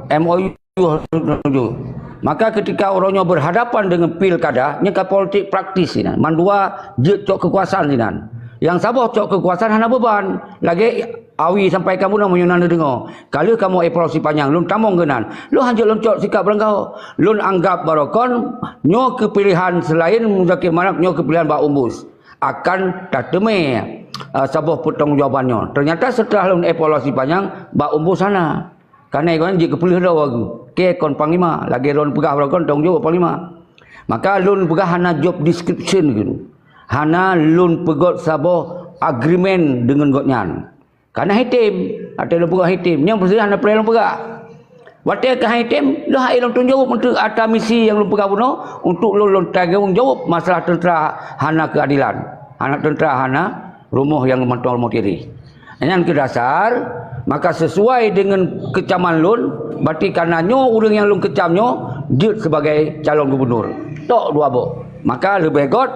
M O U harus tanggung jawab. Maka ketika uroe nyoe berhadapan dengan pilkada, nyan ka politik praktis sinan. Mandua jeuet cok kekuasaan sinan. Nyang saboh cok kekuasaan hana beban. Lagèe Awi sampaikan bunoe meunyoe na neudeungoe. Ka lheueh kamoe evaluasi panyang, lôn tamong keunan. Lôn hanjeuet lôn cok sikap beurangkaho. Lôn anggap baroekon nyoe keu pilihan seulaén Muzakir Manaf, nyoe keu pilihan Bak Umbus. Akan tateumé, eh, saboh pertanggungjawaban nyoe. Ternyata setelah lôn evaluasi panyang, Bak Umbus hana. Karena gobnyan jeuet keu peuleueh droe geuh. Kèe kon panglima, lagèe lôn peugah baroekon tanggong jaweueb panglima. Maka lôn peugah hana job description geuh. Hana lôn peugöt saboh agreement deungon gobnyan. Karena hitem, watèe lôn peugah hitem, nyang peureulèe hana peureulèe lôn peugah. Watèe ka hitem, lôn hai lôn tanggong jaweueb untuk ata misi nyang lôn peugah bunoe, untuk lôn, lôn tanggong jaweueb masalah tentera hana keuadilan, hana tentera hana rumoh nyang mantong rumoh tirèh. Nyan keu dasar, maka sesuai deungon kecaman lôn, berarti karena nyoe ureueng nyang lôn kecam nyoe jeuet sebagai calon gubernur. Tok dua boh. Maka leubeh göt,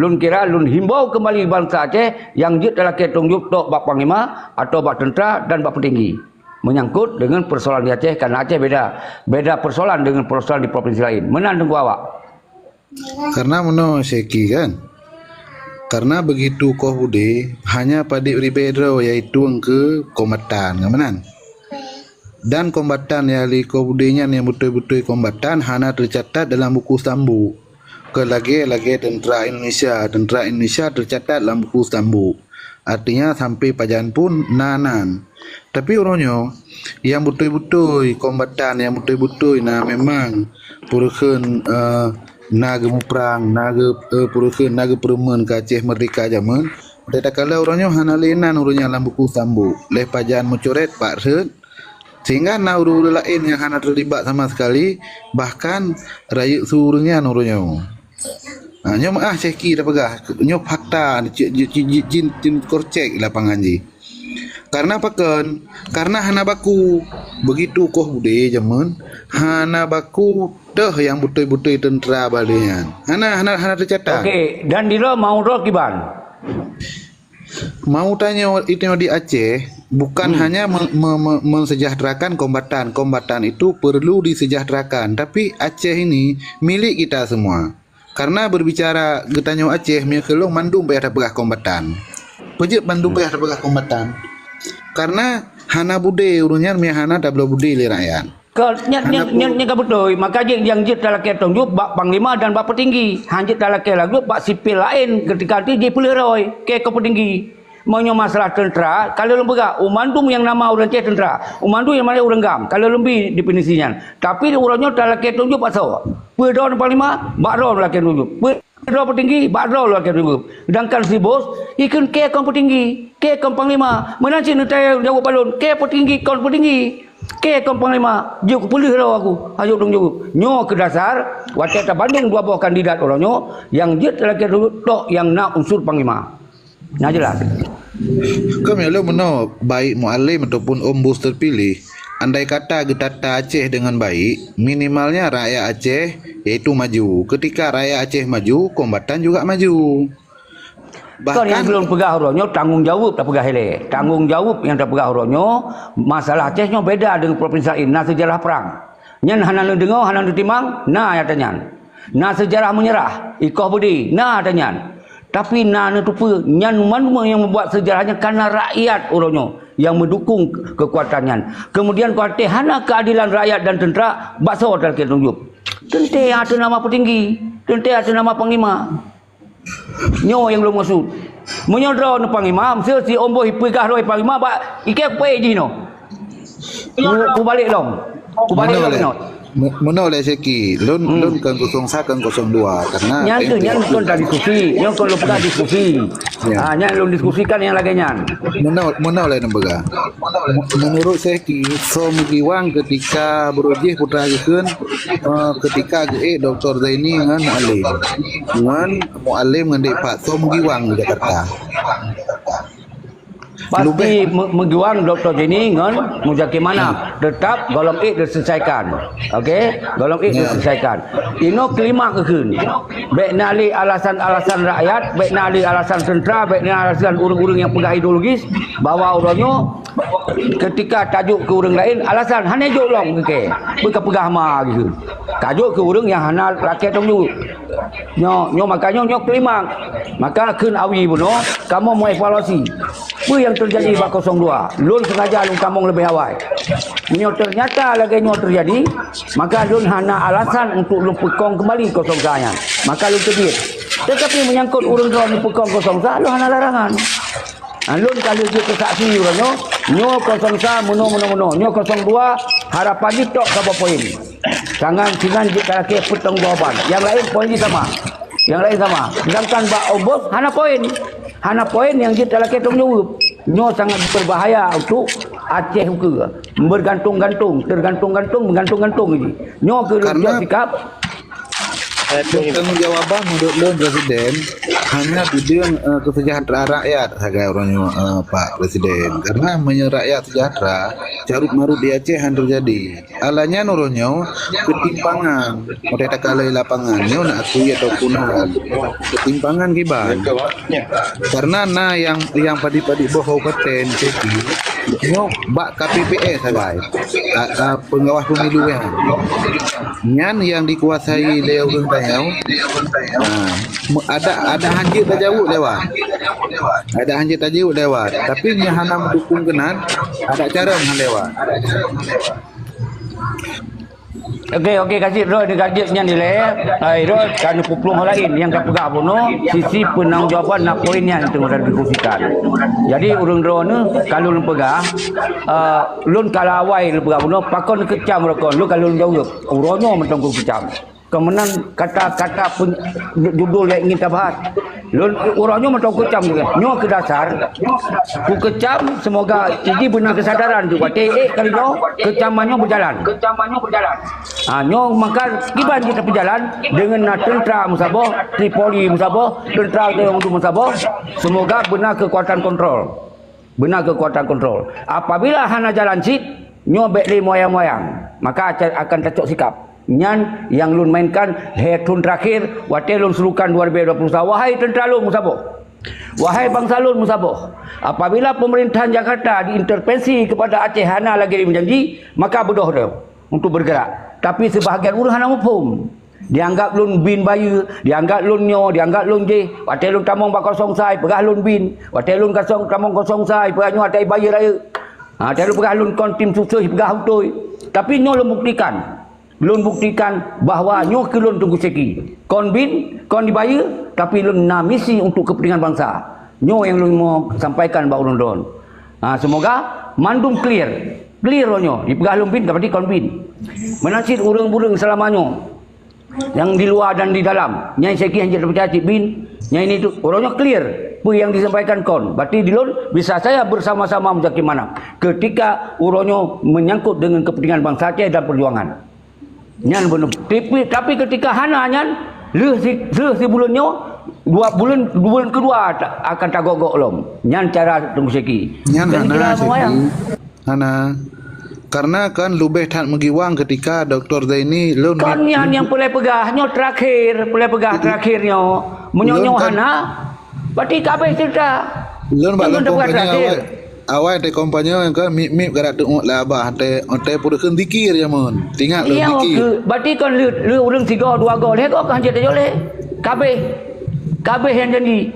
lôn kira lôn himbau keumbali bansa Aceh nyang jeuet talakèe tanggong jaweueb tok bak panglima, atau bak tentera dan bak peutinggi. Menyangkut deungon persoalan di Aceh, karena Aceh beda, beda persoalan deungon persoalan di provinsi laén. Meunan Teungku Awak. Karena meunoe Syeki kan. Karena begitu koh budé, hanya padit ribèe droe, yaitu engkeu kombatan, kan meunan? Dan kombatan nyang ahli koh budé nyan nyang beutôi-beutôi kombatan hana teucatat dalam buku Stambu. Kon lagèe-lagèe tentera Indonesia. Tentera Indonesia teucatat lam buku Stambu. Artinya, sampai pajan pun na nan. Tapi uroe nyoe, nyang beutôi-beutôi kombatan, nyang beutôi-beutôi na memang peureuheun, eh, na geumuprang, na geu-, eh, peureuheun, na geupeureumeun keu Aceh Merdeka jameun. Watèe takalon uroe nyoe hana lé nan ureueng nyan lam buku Stambu. Lé pajan meucoret bak rhët, sehingga na ureueng-ureueng laén nyang hana teulibat sama sekali, bahkan rayeuk su ureueng nyan uroe nyoe. Ha, nyoe meu'ah Syeki tapeugah, nyoe fakta, ci-, ci-, ci-, ci-, jin, jin korcek lapangan jih. Karena pakon? Karena hana baku. Begitu koh budé jameun, hana baku teuh nyang beutôi-beutôi tentera bak lheueh nyan. Hana, hana, hana teucatat. Okey, dan dilo mau droe kiban. Mau tanyoe itu di Aceh bukan hanya me-, me-, me-, mensejahterakan kombatan. Kombatan itu perlu disejahterakan, tapi Aceh ini milik kita semua. Karena berbicara geutanyoe Aceh, meunyoe keu lôn mandum payah tapeugah kombatan. Peue jeuet mandum payah tapeugah kombatan? Karena hana budé ureueng nyan meunyoe hana tabloe budé lé rakyat. Ka, nyan, nyan, nyan, nyan ka beutôi. Maka jih nyang jeuet talakèe tanggong jaweueb bak panglima dan bak peutinggi. Han jeuet talakèe lagèe bak sipil laén ketika jih peuleueh droe keu peutinggi. Meunyoe masalah tentera, ka lheueh lôn peugah, u mandum nyang nama ureueng Aceh tentera, u mandum nyang mana ureueng GAM, ka lheueh lôn bi definisi nyan. Tapi uroe nyoe talakèe tanggong jaweueb bak soe? Peue droe panglima, bak droe talakèe tanggong jaweueb. Peue droe peutinggi, bak droe lôn lakée teugup. Sedangkan si bos, ikheun kée kon peutinggi, kée kon panglima. Meunan cit neutanyong jaweueb bak lôn, kée peutinggi kon peutinggi, kée kon panglima. Jeuet keu peuleueh droe aku, hana jaweueb. Nyoe keu dasar, watée tabandeng dua boh kandidat uroe nyoe, nyang jeuet lakée teugup tok nyang na unsur panglima. Nyang jeulaih. Keumeuleuh meunoe, baik Mualem ataupun Ombos teupiléh, andai kata geutata Aceh deungon baik, minimalnya rakyat Aceh, yaitu maju. Keutika rakyat Aceh maju, kombatan juga maju. Kon nyang bahkan lôn peugah uroe nyoe tanggong jaweueb tapeugah ilée. Tanggong jaweueb nyang tapeugah uroe nyoe, masalah Aceh nyoe beda deungon provinsi laén, na seujarah prang. Nyan hana neudeungoe, hana neutimang, na nyata nyan. Na seujarah meunyeurah, ikoh beudé, na nyata nyan. Tapi na neuteupeue, nyan mandum nyang meubuat seujarah nyan karena rakyat uroe nyoe nyang meudukung keukuatan nyan. Kemudian, kuaté hana keuadelan rakyat dan teuntra, bak soe talakée tanggung jaweueb? Teuntée ateueh nama peutinggi, teuntée ateueh nama panglima. Nyoe nyang lôn maksud. Meunyoe droeneuh panglima, meuseuti si Ombos ipeugah droe panglima bak ikée peue jih nyoe. Ku, kubalek lom. Kubalek lom nyoe. Meunoe lé Syeki, lôn, hmm, lôn kon kosong sa, kon kosong dua, karena nyan tu, nyan kon tadiskusi, nyan kon lôn peugah diskusi. Ya. Ah, nyan lôn diskusikan nyang lagée nyan. Meunoe, meunoe lé neupeugah. Meunurot Syeki, soe meugiwang keutika beurojih putra geukheun, eh, keutika geuék Doktor Zaini ngon Mualem. Ngon Mualem ngon Dek Pat, soe meugiwang di Jakarta? Pasti me-, meugiwang Doktor Zaini ngon Muzakir Manaf. Tetap gohlom ék diselesaikan. Oke? Gohlom ék diselesaikan. Inoe kelima keukeun. Bék na lé alasan-alasan rakyat, bék na lé alasan teuntra, bék na alasan ureuëng-ureuëng nyang peugah ideologis bahwa uroe nyoe ketika tajok keu ureuëng laén, alasan hana jok lom keu kée. Beuka peugah ma gitu. Tajok keu ureuëng nyang hana lakée tanggung jaweueb. Nyoe, nyoe maka nyoe, nyoe kelima. Maka kheun awi bunoe, kamoe mengevaluasi. Peue nyang teujadi bak kosong dua? Lôn sengaja lôn tamong leubeh awai. Meunyoe teunyata lagée nyoe teujadi, maka lôn hana alasan untuk lôn peukong keumbali kosong sa nyan. Maka lôn teubiet. Teutapi menyangkut ureuëng droe neupeukong kosong sa, lôn hana larangan. Ha, lôn ka lheueh jeuet keu saksi uroe nyoe, nyoe kosong sa meunoe, meunoe, meunoe. Nyoe kosong dua, harapan jih tok saboh poin. Tangan sinan jeuet talakée peutanggungjawaban. Nyang laén poin jih sama. Nyang laén sama. Sedangkan bak Ombos hana poin. Hana poin nyang jeuet talakée tanggung jaweueb. Nyoe sangat berbahaya untuk Aceh ukeue. Bergantung-gantung, tergantung-gantung, meugantung-gantung jih. Nyoe keuh lôn jok sikap. Pertanggungjawaban menurut lôn Presiden hanya bidang, eh, kesejahteraan rakyat sagai uroe nyoe, eh, Pak Presiden. Karena meunyoe rakyat sejahtera, carut marut di Aceh hana terjadi. Alah nyan uroe nyoe keutimpangan, watée takalon lapangan nyoe na akui ataupun hana. Keutimpangan kiban. Karena na nyang, nyang padit-padit boh kabupaten Syeki nyoe bak K P P S sagai. A, a, pengawas pemilu nyan. Nyan nyang dikuasai lé ureuëng tanyoe. Ha, me-, ada, ada hanjeuet tajaweueb lewat. Ada hanjeuet tajaweueb lewat. Tapi nyang hana meudukung keunan, ada carông han lewat. Oke, oke, kasih droe ni gadget nyan ilée. Hai, droe ka neupeuplong lain nyang ka peugah bunoe, sisi peunanggung jawaban na poin nyan teungoh diskusikan. Jadi, ureuëng droe ni, ka lôn peugah, eh, lôn ka lawai lôn peugah bunoe, pakon keucam rokon, lôn ka lôn jaweueb. Uroe nyoe mantong keucam. Kemudian kata-kata pun judul yang ingin tabahas. Lôn uroe nyoe mantong keucam juga. Nyoe keu dasar, kukeucam semoga iji beuna kesadaran tu. Watée ék kali nyoe, keucaman nyoe berjalan. Ha, nyoe maka kiban kita berjalan dengan na tentara meusaboh, Tripoli meusaboh, tentara kita yang untuk meusaboh. Semoga beuna kekuatan kontrol. Beuna kekuatan kontrol. Apabila hana jalan cit, nyoe bék lé moyang-moyang, maka aca-, akan tacok sikap. Nyan nyang lôn mainkan lhée thon terakhir, watée lôn serukan dua ribu dua puluh satu, wahai tentara lôn meusaboh, wahai bansa lôn meusaboh, apabila pemerintahan Jakarta diintervensi kepada Aceh hana lagée meujanji, maka beudôh droe untuk bergerak. Tapi sebahagian ureuëng hana muphom. Dianggap lôn bin bayeue, dianggap lôn nyoe, dianggap lôn jéh. Watée lôn tamong bak kosong sa, peugah lôn bin. Watée lôn kosong, tamong kosong sa, peugah nyoe watée bayeue rayeuk. Ha, watée lôn peugah lôn kon tim sukses, peugah beutôi. Tapi nyoe lôn buktikan. Lôn buktikan bahwa nyoe keuh lôn Teungku Syeki. Kon bin, kon dibayeue, tapi lôn na misi untuk kepentingan bansa. Nyoe nyang lôn mo sampaikan bak ureuëng droen. Ha, semoga mandum clear. Clear nyoe, dipeugah lôn bin, berarti kon bin. Meunan cit ureuëng-ureuëng selama nyoe Nyang di luwa dan di dalam. Nyang sikih nyang jeuet peucaya cit bin. Nyang ini tu, uroe nyoe clear. Peue nyang disampaikan kon. Berarti di lôn bisa saya bersama-sama Muzakir Manaf. Ketika uroe nyoe menyangkut dengan kepentingan bangsa Aceh dan perjuangan. Nyan beuneuh. Tapi, tapi ketika hana nyan, lheuh si, lheuh si buleuen nyoe, dua buleuen, buleuen keudua ta-, akan tagok-gok lom. Nyan cara Teungku Syeki. Nyan hana, Syeki. Hana. Karena kan leubeh that meugiwang ketika Doktor Zaini lôn Kon nyan nyang peureulée peugah, nyoe terakhir, peureulée peugah terakhir nyoe. Meunyoe nyoe kan hana, berarti ka habéh cerita. Lôn bak lôn kompanya awai, awai teuh kompanya kan mip-mip gara teuôt lé abah teh, teh peureukheun zikir jameun. Ingat lôn zikir. Berarti kon leuet, leuet ureuëng sigoe dua goe lhée goe ka hanjeuet tajok lé. Ka habéh. Ka habéh nyang janji.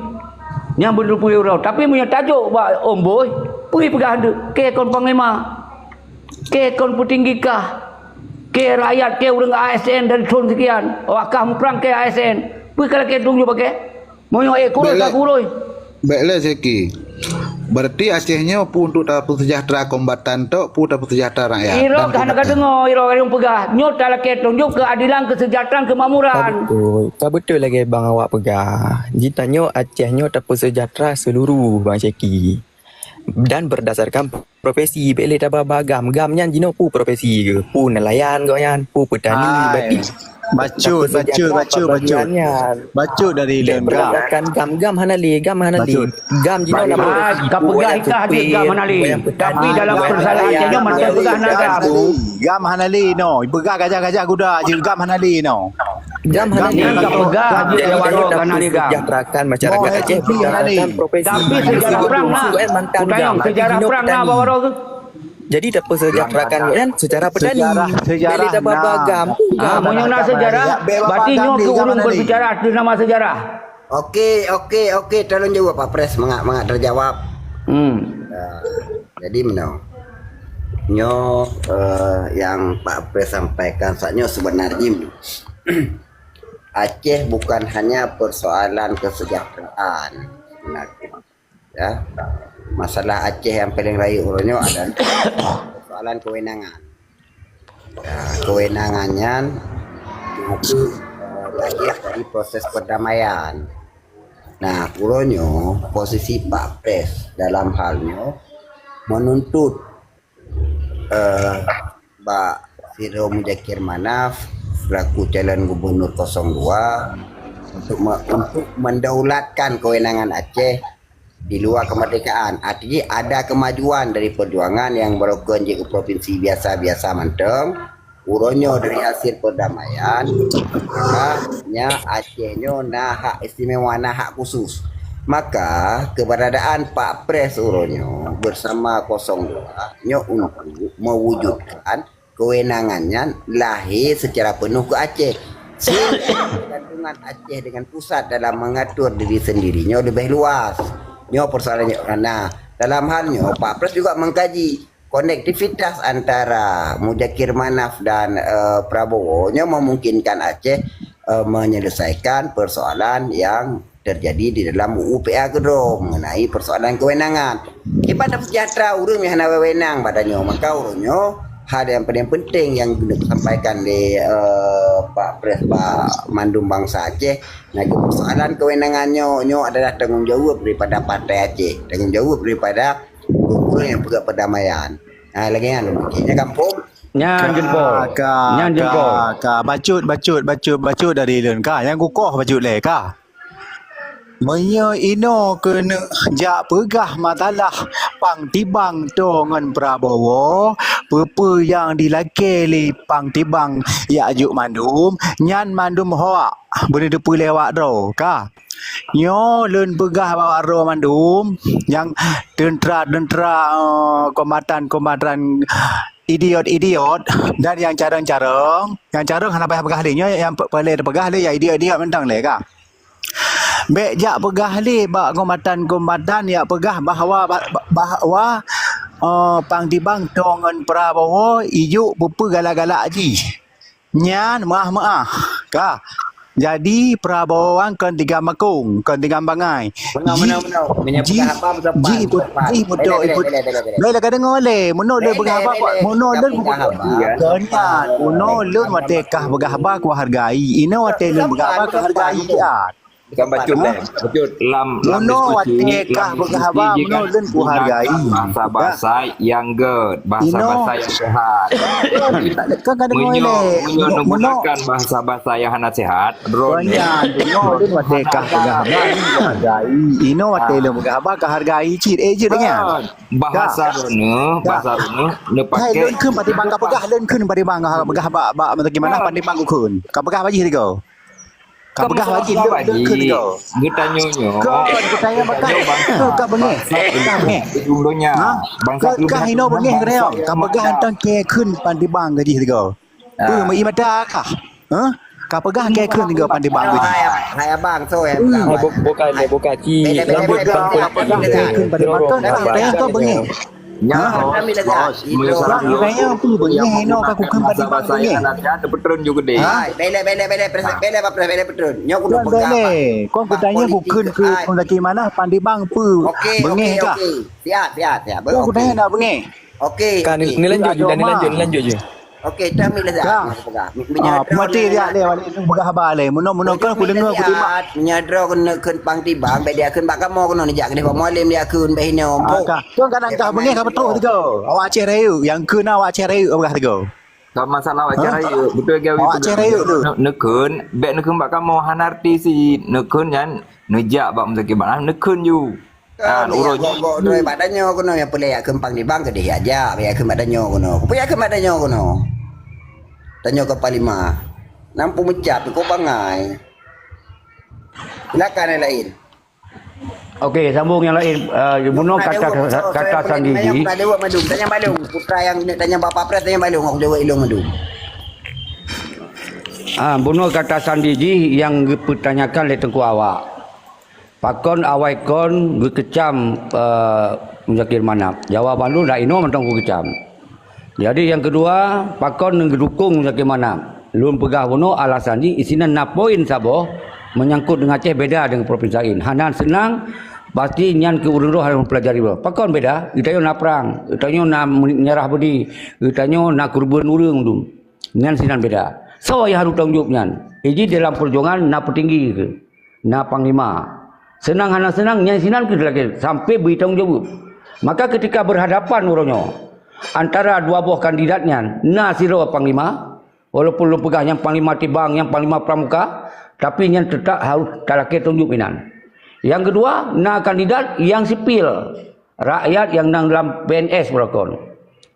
Nyang beuneupeue uroe. Tapi meunyoe tajok bak ôn boh, peue peugah hanjeuet. Kée kon panglima. Kée kon peutinggi kah. Kée rakyat, kée ureuëng A S N dari thon sekian. Awak kah muprang kée A S N. Peue ka lakée dong nyoe bak kée? Meunyoe ék kuroi ka kuroi. Bék lé Syeki. Berarti Aceh nyoe peue untuk tapeusejahtera kombatan tok, peue tapeusejahtera rakyat. Iro ka hana ka deungoe, iro ka deungoe peugah. Nyoe talakée tunjuk keadilan, kesejahteraan, kemakmuran. Ka beutôi, ka beutôi lagée bang awak peugah. Jitanyoe Aceh nyoe tapeusejahtera seluruh bang Syeki. Dan berdasarkan profesi, bék lé taba-ba GAM. GAM nyan jinoe peue profesi geuh? Peue nelayan gobnyan, peue petani, berarti Bacut, bacut, bacut, bacut. Bacut dari ilée. Berdasarkan GAM, GAM hana lé, GAM hana lé. GAM jinoe na profesi, ka peugah ikah jih GAM hana lé. Tapi dalam persoalan Aceh nyoe mantong peugah na GAM. GAM hana lé no. Peugah gajah-gajah guda jih, GAM hana lé no. GAM hana lé. GAM ka peugah jih lewat roh ka hana lé GAM. Sejahterakan masyarakat Aceh berdasarkan profesi. Tapi sejarah perang na. Kutanyong, sejarah perang na bak waroe geuh. Jadi tapeusejahterakan kan secara petani. Sejarah, sejarah. Bila dah babah GAM, ah, meunyoe na sejarah, berarti nyoe keu ureuëng berbicara atas nama sejarah. Oke, oke, oke. Tolong jawab Pak Pres, mangat, mangat terjawab. Hmm. Nah, jadi meunoe. Nyoe, eh, yang Pak Pres sampaikan saat nyoe sebenarnya Aceh bukan hanya persoalan kesejahteraan sebenarnya. Ya, masalah Aceh yang paling rayeuk uroe nyoe adalah persoalan kewenangan. Ya, kewenangan nyan itu, eh, lahir dari proses perdamaian. Nah, uroe nyoe posisi Pak Pres dalam hal nyoe menuntut eh, Pak Siro Muzakir Manaf selaku calon gubernur kosong dua untuk me-, untuk mendaulatkan kewenangan Aceh di luar kemerdekaan. Artinya ada kemajuan dari perjuangan yang baru jeuet keu provinsi biasa-biasa mantong. Uroe nyoe dari hasil perdamaian, maka nya Aceh nyoe na hak istimewa, na hak khusus. Maka keberadaan Pak Pres uroe nyoe bersama kosong dua nyoe untuk mewujudkan kewenangan nyan lahé secara penuh keu Aceh. Sehingga ketergantungan Aceh dengan pusat dalam mengatur diri sendiri nyoe leubeh luas. Nyoe persoalan nyoe. Nah, dalam hal nyoe, Pak Pres juga mengkaji konektivitas antara Muzakir Manaf dan, eh, Prabowo nyoe memungkinkan Aceh, eh, menyelesaikan persoalan yang terjadi di dalam U U P A keudroe mengenai persoalan kewenangan. Ibadah sejahtera ureuëng nyang hana wewenang pada nyoe, maka ureuëng nyoe hal yang paling penting yang disampaikan oleh, eh, Pak Pres, Pak Mandum Bangsa Aceh, nah, persoalan kewenangan nyoe, nyoe adalah tanggung jawab daripada Partai Aceh, tanggung jawab daripada ureuëng yang peugah perdamaian. Ha, lagée nyan mungkin. Ya, kampung. Nyan jempol. Ka, nyan jempol. Ka, ka. Bacut, bacut, bacut, bacut dari lôn. Ka, nyang kukoh bacut lé, ka. Meunyoe inoe keuneuk jak peugah masalah Pang Tibang toe ngon Prabowo, peue-peue nyang dilakée lé Pang Tibang jak jok mandum, nyan mandum hoak, beuneuteupeu lé awak droe, ka. Nyoe lôn peugah bak awak droe mandum, nyang teuntra-teuntra, eh, kombatan-kombatan idiot-idiot dan nyang carong-carong, nyang carong hana payah peugah lé, nyoe nyang pe-, peureulée tapeugah lé, nyang idiot-idiot mantong lé ka. Bék jak peugah lé bak kombatan-kombatan nyang peugah bahwa, bahwa, eh, Pang Tibang toe ngon Prabowo ijok peue-peue galak-galak jih. Nyan meuah-meuah, ka. Jadi Prabowo nyan kon tinggai makong, kon tinggai bangai. Meunoe, meunoe, meunoe. Meunyoe peugah haba meusopan, jih put-, meusopan. Jih putôk. Bela, bela, bela, bela, bela. Bela ka deungoe lé. Meunoe lé peugah haba, bela, bela, meunoe lé peugah haba. Kon nyan, meunoe lé watèe kah peugah haba kuhargai. Inoe watèe lé peugah haba kuhargai. Meusopan, meusopan. Bukan bacut, eh. Bacut lam, lam diskusi ini, lam diskusi, jika digunakan bahasa-bahasa yang gèt, bahasa-bahasa yang sehat. Kan, kan, kan, meunyoe, meunyoe menggunakan bahasa-bahasa yang hana sehat, droeneuh. Inoe watèe kah peugah haba, inoe watèe lôn peugah haba, kah hargai cit, eh, cit nyan. Bahasa droeneuh, bahasa droeneuh, neupakai. Hai, lôn kheun padibang ka peugah, lôn kheun padibang ka peugah bak, bak, bagaimana padibang kheun. Ka peugah bak jih tiga. Ka peugah lagèe nyoe, nyoe, nyoe. Geutanyoe nyoe. Kon, geutanyoe bangsa. Ka beungèh. Ka beungèh. Bangsa. Ha? Bangsa. Ka hino beungèh geutanyoe. Ka peugah teuntang kèe kheun padibang ka jih tiga. Ah. Peue meuié mata kah? Ha? Ka peugah kèe kheun tiga padibang ka jih. Hai, hai abang, so, hai abang. Bukan, bukan, ci. Beda, beda, beda, beda. Ka peugah kèe kheun padibang ka, ka beungèh. Nyan, bos, meunyoe salah lôn, bahasa-bahasa yang ada, ada petrön ju geude. Hai, bela, bela, bela, bela, bela, bela petrön. Nyoe kudu peugah, Pak. Kon geutanyoe kheun keu Zaki Manaf padibang peue beungèh kah? Oke, oke. Siap, siap, siap. Kon geutanyoe na beungèh. Oke, oke. Kan, ni lanjut ju, ni lanjut ju, ni lanjut ju. Oke, dah mi lah dah. Dah. Aku peugah. Mi-, ah, meunyoe peumati droeneuh dia lé, wali peugah haba lé. Meunoe, meunoe kan kudeungoe, kudeungoe. Meunyoe droeneuh kheun padibang, bèk dia kheun bak kamoe keunoe, neujak keudeh bak Mualem dia kheun bèk hinoe. Ah, ka. Kon kadang kah beungèh ka beutôi tiga. Awak Aceh Rayeuk, nyang kheun awak Aceh Rayeuk peugah tiga. Ka masalah awak Aceh Rayeuk, beutôi gawé. Awak Aceh Rayeuk tu. Neukheun, bèk neukheun bak kamoe, hana arti cit. Neukheun nyan, neujak bak Muzakir Manaf, neukheun ju. Kan, uroe nyoe gok-gok droe bak tanyoe keunoe, nyang peuleueh jak kheun padibang keudeh jak jak, jak kheun bak tanyoe keunoe. Peue jak kheun bak tanyoe keunoe? Tanyoe keu panglima. Nam peumeucab keu bangai. Silakan yang lain. Okey, sambung yang lain. Eh, bunoe kata, kata Sandi jih. Tanyong Balong, putra yang tanyong Bapak Pres, tanyong Balong, aku jaweueb ilong madu. Ah, bunoe kata Sandi jih nyang geupeutanyakan lé Teungku Awak. Pakon awai kon geukeucam, eh, Muzakir Manaf? Jawaban lôn, dak inoe mantong geukeucam. Jadi nyang keudua, pakon geudukong Muzakir Manaf? Lôn peugah bunoe alasan jih, isinan na poin saboh menyangkut deungon Aceh beda deungon provinsi laén. Hana seunang, pasti nyan keu ureueng roh harôh meupelajari baroe. Pakon beda? Geutanyoe na prang, geutanyoe na menyerah beudi, geutanyoe na keureubeuen ureueng dum. Nyan sinan beda. Soe nyang harôh tanggung jaweueb nyan? Iji dalam peujuangan na peutinggi keu? Na panglima. Seunang hana seunang, nyan sinan keuh lagèe sampai bri tanggung jaweueb. Maka ketika berhadapan uroe nyoe antara dua boh kandidat nyan, na sidroe panglima, walaupun lôn peugah nyang panglima tibang, nyang panglima pramuka, tapi nyan teutap harôh talakèe tanggung jaweueb inan. Nyang keudua, na kandidat nyang sipil. Rakyat nyang na lam P N S beurokon,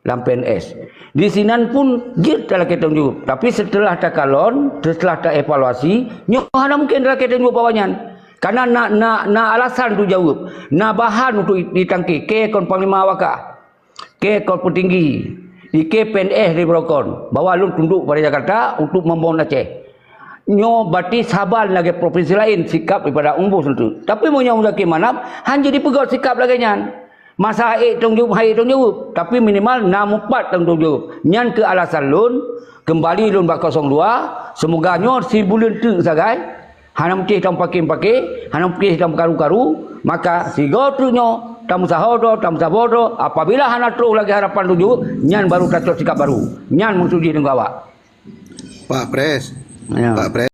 lam P N S. Di sinan pun jeuet talakèe tanggung jaweueb. Tapi seuteulah takalon, seuteulah taevaluasi, nyoe hana mungken talakèe tanggung jaweueb awaknyan. Karena na, na, na alasan untuk jaweueb, na bahan untuk ditangke, kèe kon panglima awak kah, kèe kon peutinggi, kèe P N S di beurokon, bahwa lôn tunduk pada Jakarta untuk membangun Aceh. Nyoe berarti saban lagèe provinsi laén sikap daripada Ung Bus tu. Tapi meunyoe Muzakir Manaf, hana jipeugöt sikap lagèe nyan. Masa ék tanggung jaweueb, han ék tanggung jaweueb. Tapi minimal na meupat tanggung jaweueb. Nyan keuh alasan lôn, keumbali lôn bak kosong dua, seumoga nyoe sibuleuen teuk sagai, hana meucéh tamong paké-paké, hana meucéh tamong karu-karu, maka sigoe teuk nyoe, tameusaho droe, tameusaboh droe, apabila hana troh lagèe harapan tuju, nyan baru tacok sikap baru. Nyan maksud jih deungon awak. Pak Pres. Ya. Pak Pres.